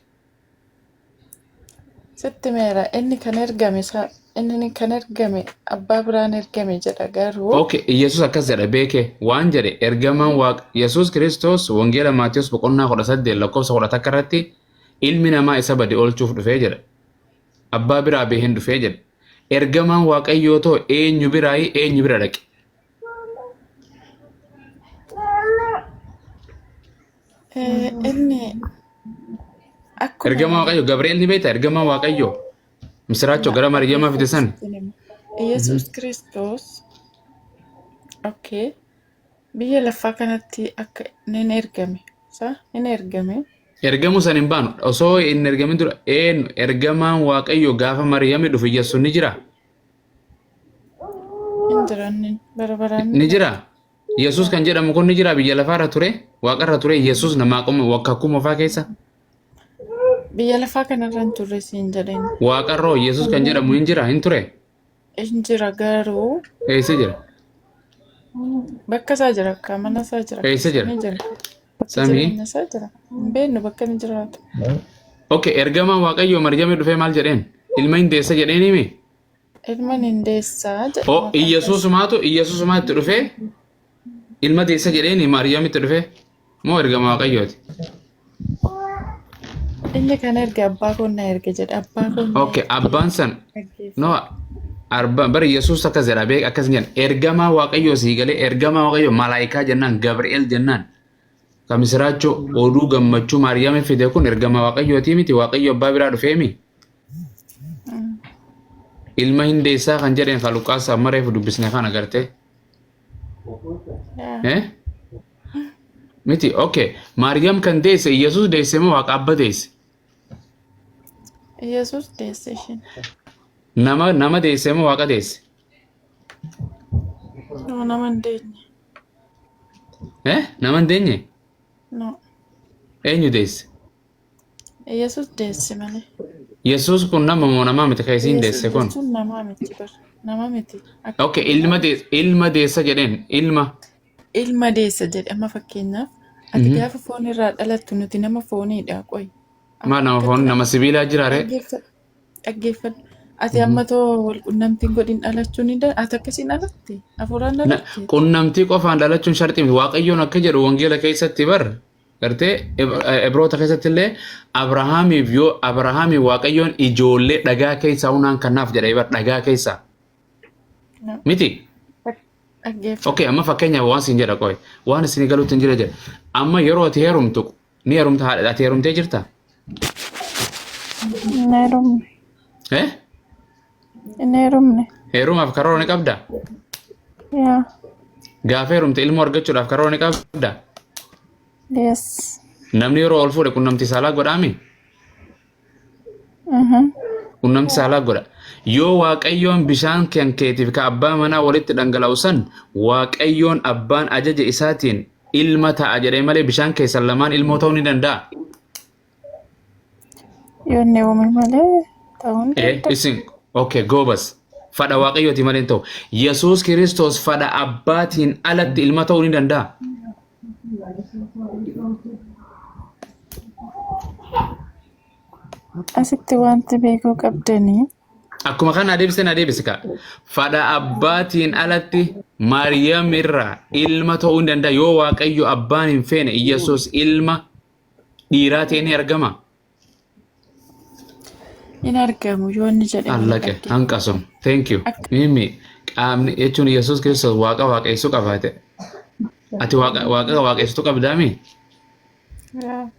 Sitti meera, inni kan ergame isa. Inni kan ergame abbaa biraan ergame jedha garuu Okay, Yesuus akkas jedha beeke waan jedhe ergamaan Waaqa Yesuus Kiristoos wangeela Maatiyus boqonnaa 18 lakkoofsa 11 irratti ilmi namaa isa bade oolchuuf dhufee jedha. Abbaa biraa baheen dhufee jedha. Ergamaan Waaqayyoo too eenyu biraayi eenyu bira dhaqe? Inni akkuma Ergamaa Waaqayyoo Gabri'eel ni beektaa? Ergamaa Waaqayyoo misiraachoo gara Maariyamaa fide san. Yesuus Kiristoos okay biyya lafaa kanatti akka inni ergame sa inni ergame. Ergamuu san hin baanu. Osoo hin ergamin dura eenyu ergamaan Waaqayyoo gaafa Maariyaamii dhufe Yesuus ni jira? Hin jira inni bara baraan. Ni jira. Yesuus kan jedhamu kun ni jira biyya lafaarra ture waaqarra ture Yesuus namaa qoma kakuu moofaa keessa. Biyya lafaa kanarra hin turre siin jedheen. Waaqarroo Yesuus kan jedhamu hin jira hin ture. Hin jira garuu Eessa jira? bakka isaa jira akka mana isaa jira. Eessa jira? Ni jira. Bakka Samii. jireenya isaa jira. Hin beeknu bakka inni jiraatu. Okay, ergamaan Waaqayyoo Maariyaamii dhufee maal jedheen? Ilma hin deessa jedheen himi? Ilma hin deessaa jedhe. O Iyyasuusumaatu Iyyasuusumaa itti dhufee ilma deessa jedheen Maariyaamitti dhufee moo ergama Waaqayyooti? Inni kan erge abbaa koo na erge jedhe abbaa koo na Okay, abbaan san erge. no arba bara Yesuus akkas jedha beek akkas hin jedhan ergamaa Waaqayyoo sii galee ergamaa Waaqayyoo malaayikaa jennaan Gabri'eel jennaan kan misiraachoo oduu gammachuu Maariyaamii fide kun ergamaa Waaqayyooti miti Waaqayyo abbaa biraa dhufeemi. Ilma hin deessaa kan jedheen kan Luqaas amma reefu dubbisne kana gartee. Eh? Miti, okay. Maariyaam kan deesse Yesuus deesse moo Waaqa abba deesse? Yesuus deesse ishiin. Nama nama deesse moo Waaqa deesse? No, nama hin deenye. Eh? Nama hin deenye? No. Eenyu deesse? Yesuus deesse malee. Yesuus kun nama moo namaa miti kan isiin deesse Yesuus kun? jechuun namaa miti bar. Nama miti. Akka Okay, ilma deesse ilma deessa jedheen ilma. Ilma deessa jedhe amma fakkeenyaaf ati gaafa foon irraa dhalattu nuti nama fooniidha qoy. Maa nama foon nama sibiilaa jira ree? Dhaggeeffadhu. Dhaggeeffadhu. Ati amma too wal qunnamtiin godhin dhalachuu ni danda'a. Ati akkasiin dhalatte? Hafuuraan dhalatte? Qunnamtii qofaan dhalachuun sharxii miti. Waaqayyoon akka jedhu wangeela keessatti bar gartee Ibroota keessatti illee Abrahaamiif yoo Abrahaamiif Waaqayyoon ijoollee dhagaa keessaa hunaan kannaaf jedha bar dhagaa keessaa. No. Miti? Dhaggeeffadhu. Okay, amma fakkeenyaaf waan siin jedha qoy. Waan isin galuutti hin jira jedha. Amma yeroo ati heerumtu ni heerumta haadha ati heerumtee jirta? Hin heerumne. Eh? Hin heerumne. Heerumaaf karoora ni qabda? Yaa. Gaafa heerumte ilmoo argachuudhaaf karoora ni qabda? Yes. Namni yeroo ol fuudhe qunnamtii saalaa godhaami? Mhm. Qunnamtii saalaa godha. Yoo Waaqayyoon bishaan kan keetiif ka abbaa manaa walitti dhangala'u san Waaqayyoon abbaan ajaja isaatiin ilma ta'a jedhee malee bishaan keessan lamaan ilmoo ta'uu ni danda'a. Yoo inni uume malee ta'uu hin danda'u. Isin okay goobas fadha Waaqayyooti malee hin ta'u. Yesuus Kiristoos fadha abbaatiin alatti ilma ta'uu ni danda'a. Asitti wanti beekuu qabdanii Akkuma kana adeemsiseen adeemsise kaa. Fadha abbaatiin alatti Maariyaam irraa ilma ta'uu hin danda'a. Yoo Waaqayyo abbaan hin feene Yesuus ilma dhiiraa ta'e ni argama. Hin argamu yoo inni jedhe malee Allaqe dhaggeeffadhu. hanqasum. Thank you. Akka Mimi qaamni jechuun Yesuus Kiristoos waaqa waaqessuu qabaate. Ati waaqa waaqa waaqessitu qabdaami? Yaa.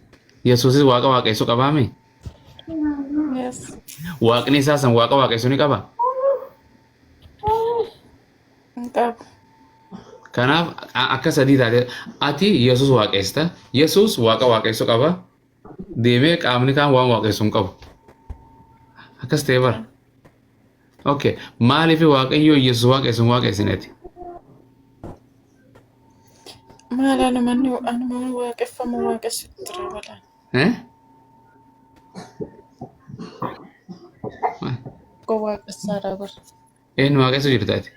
Yesuusis waaqa waaqessuu qabaami? Yes. Waaqni isaa san waaqa waaqessuu ni qaba? Hin qabu. Kanaaf akka sadii taate ati Yesuus waaqessita. Yesuus waaqa waaqessuu qaba. Deemee qaamni kaan waan waaqessu hin qabu. Akkas ta'e bara. Okay. Maaliif Waaqayyo Yesuus waaqessu hin waaqessineeti? Maal anumanni anuma waaqeffamu waaqessutti jira balaan. Eh? Koo waaqessaadha bara. Eenyu waaqessu jirta ati?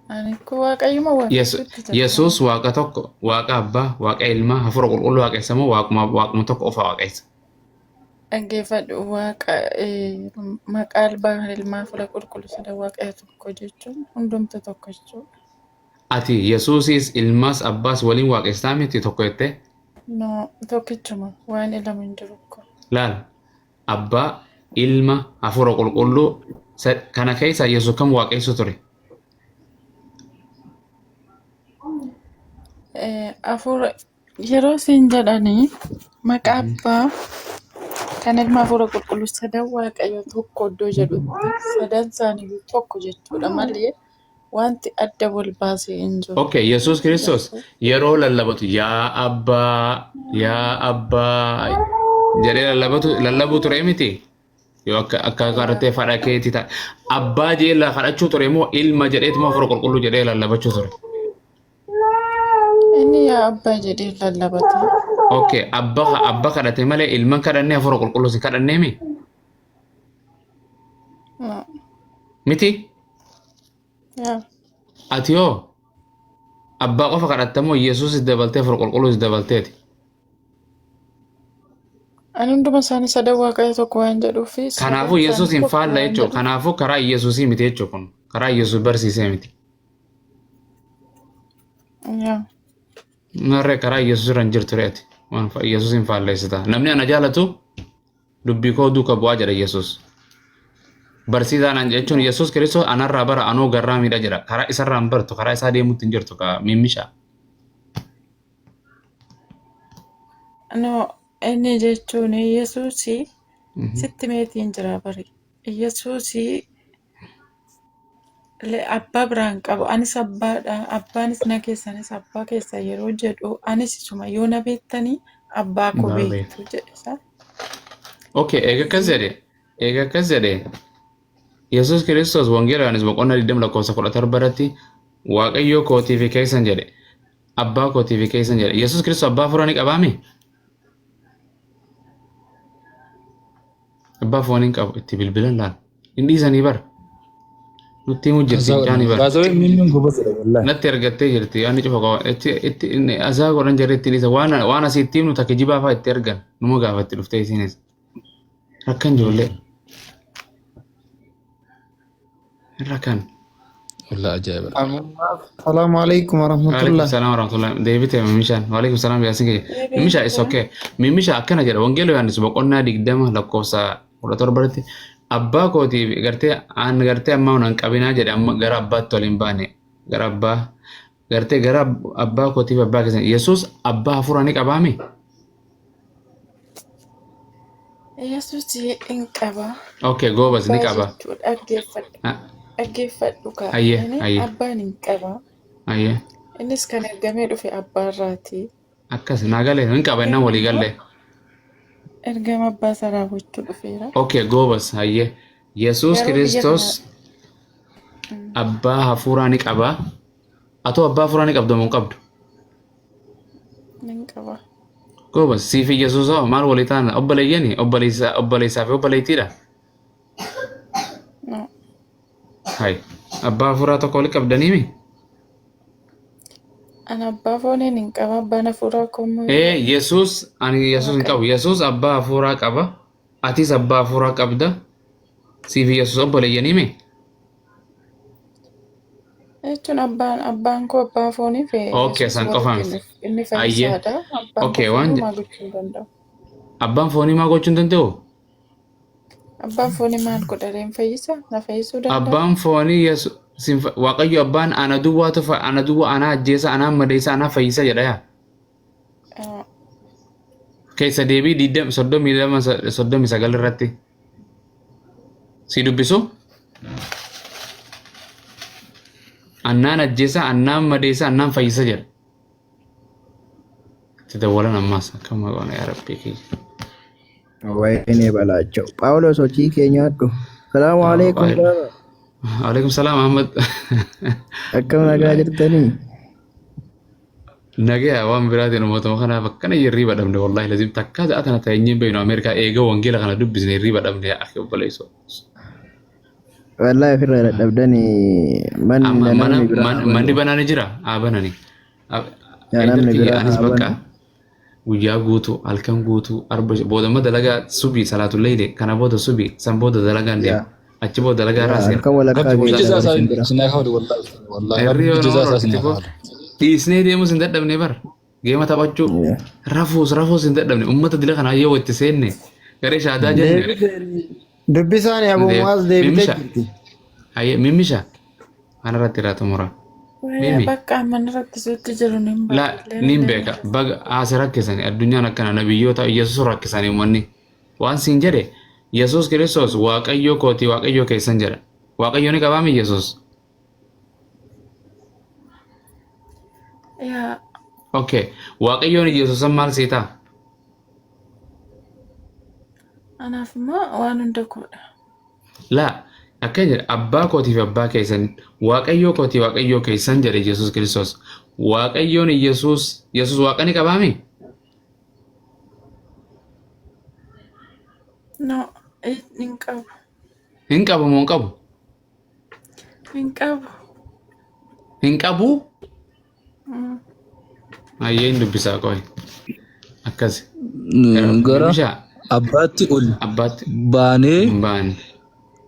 Ani koo waaqayyuma waaqessutti jira. Yesuus waaqa tokko, waaqa abbaa, waaqa ilmaa, hafuura qulqulluu waaqessa moo waaquma waaquma tokko qofa waaqessa? Dhaggeeffadhu waaqa maqaa albaa ilmaa fuula qulqulluu sada waaqayyo tokko jechuun hundumtu tokko jechuudha. Ati Yesuusis ilmas abbaas waliin waaqessaa miti tokko jettee? No, tokkichuma waan ilamu hin jiru ko. Laal abbaa ilma hafuura qulqulluu kana keessa Yesuus kam waaqessu ture? Hafuura yeroo siin jedhanii maqaa abbaa kan ilma hafuura qulqulluu sadan waaqayyo tokko iddoo jedhutti sadan isaaniiyyuu tokko jechuudha malee wanti adda wal baasee hin jiru. Okay, Yesuus Kiristoos yeroo lallabatu yaa abbaa yaa abbaa jedhee lallabatu lallabuu ture miti. Yoo akka akka kadhattee fadha keetii ta'a. Abbaa jedhee kadhachuu ture moo ilma jedheeti moo hafuura qulqulluu jedhee lallabachuu ture? Inni yaa abbaa jedhee lallabata. Okay, abba abba kadhate malee ilman kadhannee hafuura qulqulluu si kadhannee mi? No. Miti? Yaa. Ati hoo abbaa qofa kadhatta moo Yesuus dabaltee hafuura qulqulluu dabalteeti? Ani hunduma isaanii sadan waaqayyo tokko waan jedhuuf sadan Kanaafuu Yesuus isaanii hin tokko faalla waan jechuudha. jedhuuf. Kanaafuu karaa Yesuusii miti jechuudha kun. Karaa Yesuus barsiisee miti. Yaa. Narree karaa Yesuus irra hin jirtu reeti. Waan Yesuus hin faalleessita. Namni ana jaalatu dubbii koo duuka bu'aa jedha Yesuus. Barsiisaa naan jechuun Yesuus Kiristoos anarraa bara anoo garraa miidha jedha. Karaa isarraa hin bartu karaa isaa deemuutti hin jirtu kaa mimmisha. No, inni jechuun Yesuusii sitti meetiin jira bari. Yesuusii abbaa biraan qabu. Anis abbaadha. Abbaanis na keessanis abbaa keessa yeroo jedhu anis isuma yoo na beektanii abbaa koo beektu jedhe isaa. Okay, eega akkas jedhe. Eega akkas jedhe. Yesuus Kiristoos Wangeela Yohaannis boqonnaa 20 lakkoofsa 17 irratti Waaqayyoo kootii fi keessan jedhe. Abbaa kootii fi keessan jedhe. Yesuus Kiristoos abbaa hafuuraa ni qabaami? Abbaa foonii hin qabu. Itti bilbilan laal. Hin dhiisanii bara. Nutti himuu jirti Azaa fincaanii godhan. bara. Baazawee mimmiin gobasidha wallahi. Natti ergattee jirti. Yaanni cufa qaba. Itti itti inni azaa godhan jarri itti dhiisa. Waan waan asii itti himnu takka jibaa fa'aa itti ergan. Numa gaafatti dhuftee isinis. Rakkan ijoollee. Rakkan. Wallahi ajaa'iba. Salaamu alaikum Waalaikum warahmatullah. salaam warahmatullah. Deebite Mimishaan. Waalaikum salaam yaasin kiyya. Mimishaa is okay. Mimishaa akkana jedha. Wangeela Yohaannis boqonnaa 20 lakkoofsa 17 irratti abbaa kootii gartee aan gartee ammaa nan qabinaa jedhe amma gara abbaatti ol hin baane. Gara abbaa gartee gara abbaa kootiif abbaa keessan. Yesuus abbaa hafuuraa ni qabaami? Yesuus hin qaba. Okay, goobas ni Abbaa qaba. jechuun dhaggeeffadhu. Ah, Dhaggeeffadhu kaa. Ayyee, Inni ayyee, abbaan hin qaba. ayyee. Innis kan ergamee dhufe abbaarraati. Akkas naa galee hin qaba innaan walii Garuu galee. ergama abbaa isaa raawwachuu dhufeera. Okay, goobas ayyee. Yesuus Garuu biyya kana Kiristoos abbaa hafuuraa ni qaba. Atoo abbaa hafuuraa ni qabdu moo hin qabdu? Nin qaba. Goobas siif Yesuus hoo maal walii taana obboleeyyani obboleessa obboleessaa fi obboleettiidha. No. Hai abbaa hafuuraa tokko walii qabdanii mi? Ani abbaa fooniin hin qaba. Abbaan hafuuraa koo immoo Ee Yesuus ani Yesuus hin qabu. Waaqayyo. Yesuus abbaa hafuuraa qaba. Atis abbaa hafuuraa qabda. Siif Yesuus obboleeyyanii mi? Jechuun abbaan abbaan koo abbaa foonii fi Okay, Yesuus san qofa walitti miti. inni Ayyee. fayyisaadha. Abbaan koo Okay, waan foonii maal gochuu hin danda'u. abbaan foonii maal gochuu hin danda'u? Abbaan foonii maal godha? Reen fayyisa? Na fayyisuu danda'a? Abbaan foonii Yesuus Waaqayyo abbaan ana duwwaatu ana duwwaa ana ajjeesa ana madeessa ana fayyisa jedha yaa. Ah, Keessa deebii 20 32 39 irratti si dubbisu annaan ajjeesa annaan madeessa annaan fayyisa jedha. Itti dawwalan ammaas akkam goona yaa rabbii kiyya. ወይኔ በላቸው ጳውሎስ hojii kee nyaadhu. Salaamu alaikum baaba. Alaikum salaam Ahmad. Akkam nagaa jirtanii? Nagaya waan biraatiin uummatuma kanaaf akkana hirriiba dhabne wallahi lazim takkaa ja'a tana ta'e hin beeknu Ameerikaa eega wangeela kana dubbisne hirriiba dhabne yaa akhi obboleessoo. Wallahi ofirraa dadhabdanii manni Amma mana namni biraa haa manni banu. banaan jira haa banani. Yaa namni Eedarti biraa anis haa bakka banu. Guyyaa guutuu, halkan guutuu, arba boodamma dalagaa subii salaatul leeyli kana booda subii san booda dalagaan deema. Yaa. Achi booda dalagaa Yaa irraa seena. halkan walakkaa Rabbi geessaa jazaa bara isaa isin bira. isin haa kafalu wallahi wallahi Irri Rabbi yoo jazaa nama isaa isin dhorkite haa koo kafalu. dhiisnee deemus hin dadhabne bara. Geema taphachuu Yaa. rafuus rafuus hin dadhabne ummata dila kanaa yoo itti seenne garee shaadaa jenne Deebite dubbisaan Abu Mu'aaz deebitee mimmisha jirti. hayyee mimmisha kanarratti irraa xumura. Wayyaa Mimi bakka amma na rakkisuutti jiru nin la baay'ee nin beeka baga haase rakkisani addunyaan akkana nabiyyoota Yesuus rakkisani uummanni waan siin jedhe Yesuus Kiristoos Waaqayyoo kooti Waaqayyoo keessan jedha. Waaqayyoo ni qabaami Yesuus. Yaa. Okay. Waaqayyoon Yesuusan maal sii ta'a? Anaaf immoo waan hunda koodha. Laa akkana jedha abbaa kootii fi abbaa keessan Waaqayyoo kootii Waaqayyoo keessan jedhe Yesuus Kiristoos. Waaqayyoon Yesuus Yesuus Waaqa ni qabaami? No, hin qabu. Hin qabu moo hin qabu? Hin qabu. Hin qabu? Hayyeen dubbisaa qoy. Akkas. Gara Bishaa abbaatti ol abbaatti baanee hin baane.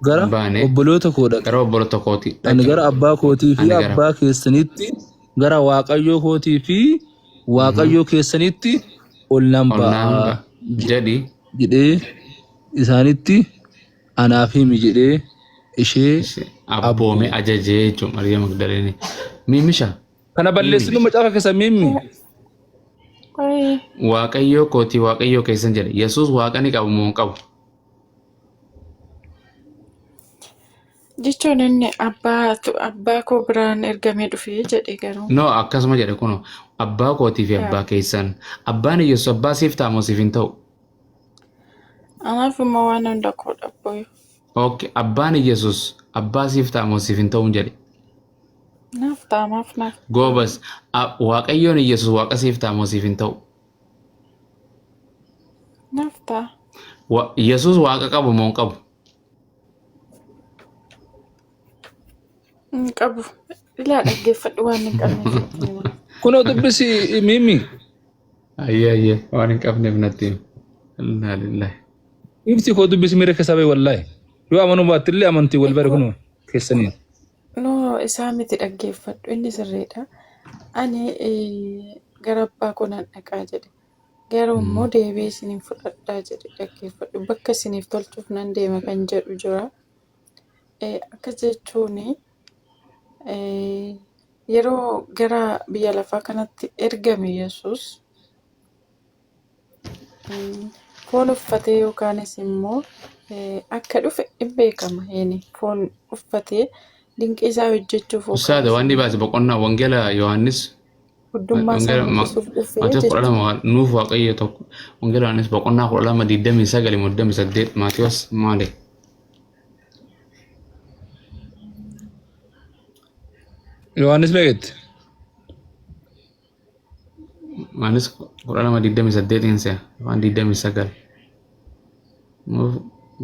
gara Baane. obboloota koo dhaqe. Gara obboloota kootii Ani dhaqe. gara abbaa kootii fi Ani gara abbaa keessanitti gara waaqayyoo kootii fi waaqayyoo keessanitti ol nan ol naan ba'a ba'a jedhi jedhee isaanitti anaaf himi jedhee ishee ishee abboome abboome. ajajee jechuun Maariyaam Magdaleenii. Miimisha. Kana Miimi. balleessinu macaafa keessa miimmi. Wayii. Waaqayyoo kootii waaqayyoo keessan jedhe. Yesuus waaqa ni qabu moo hin qabu? Jechuun inni abbaa abbaa koo biraan ergamee dhufe jedhe garuu. No akkasuma jedhe kunoo abbaa kootii fi Yaa. abbaa keessan. Abbaan Yesuus abbaa siif ta'a moo siif hin ta'u? Anaaf immoo waan hunda koodha abboyo. Okay. Abbaan Yesuus abbaa siif ta'a moo siif hin ta'u jedhe. Naaf ta'a maaf naaf ta'a. Goobas Waaqayyoon Yesuus waaqa siif ta'a moo siif hin ta'u? Naaf ta'a. Yesuus waaqa qabu moo hin qabu? Hin qabu. Ilaa dhaggeeffadhu waan hin qabne sitti hima. Kunoo dubbisi miimmi. Ayyee ayyee waan hin qabneef natti himi. Innaa lillahi. Ibsi koo dubbisi miira keessaa bahi wallaahi. Yoo amanuu baattillee amantii wal bare Ikkoo kunoo keessaniin. No isaa miti dhaggeeffadhu inni sirriidha. Ani gara abbaa koo nan dhaqaa jedhe. Garuu immoo deebi'ee isinin fudhadhaa jedhe dhaggeeffadhu. Bakka isiniif tolchuuf nan deema kan jedhu jira. Akkas jechuun yeroo gara biyya lafaa kanatti ergame Yesuus foon uffatee yookaanis immoo akka dhufe in beekama. Inni foon uffatee dinqii isaa hojjechuuf Ustaada yookaanis waan ni immoo baase boqonnaa wangeela Yohaannis guddummaa isaa wangeela mul'isuuf dhufe Maatiyos kudha jechuudha. lama nuuf waaqayyo tokko wangeela Yohaannis boqonnaa 12 29 28 Maatiyos maali? Yohaannis meeqatti? Yohaannis 12 28 hin se'a waan 29 nuuf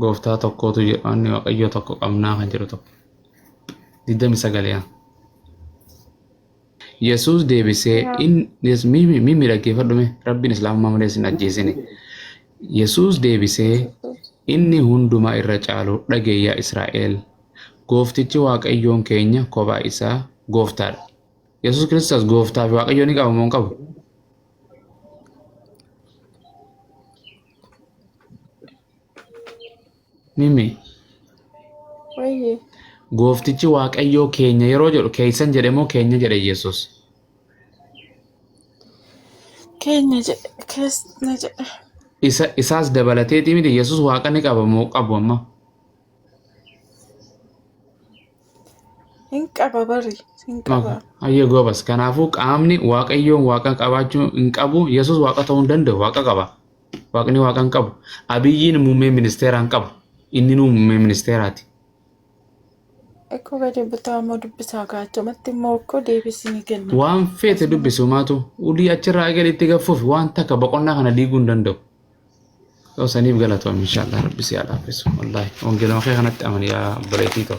gooftaa tokkootu jedha waan waaqayyo tokko qabnaa kan jedhu tokko 29 yaa. Yesuus deebisee in mimi mimi dhaggeeffadhu mee rabbiin islaamummaa malee sin ajjeesine. Yesuus deebisee inni hundumaa irra caalu dhaga'i yaa Israa'el gooftichi waaqayyoon keenya kophaa isaa gooftaadha. Yesuus Kiristoos gooftaa fi waaqayyoo ni qaba moo hin qabu? Mimi Wayyee. gooftichi waaqayyoo keenya yeroo jedhu keessan jedhe moo keenya jedhe Yesuus? Keenya jedhe keessa jedhe. Isa isaas dabalateetii miti Yesuus waaqa ni qaba moo qabu amma? Hin qaba bari hin qaba. Hayyee goobas. Kanaafuu qaamni waaqayyoon waaqa qabaachuu hin qabu. Yesuus waaqa ta'uu hin danda'u. Waaqa qaba. Waaqni waaqa hin qabu. Abiyyiin muummee ministeeraa hin qabu. Inni nuu muummee ministeeraati. Ekkoo gadi butaa immoo dubbisaa gaachamatti immoo ekkoo deebisii ni kenna. Waan feete dubbisu maatu ulii achirraa eegale itti gaffuuf waan takka boqonnaa kana diiguu hin danda'u. Yoo saniif galatoom inshaallah rabbi si haa laaffisu. Wallaahi wangeeluma kee kanatti amani yaa obboleettii too.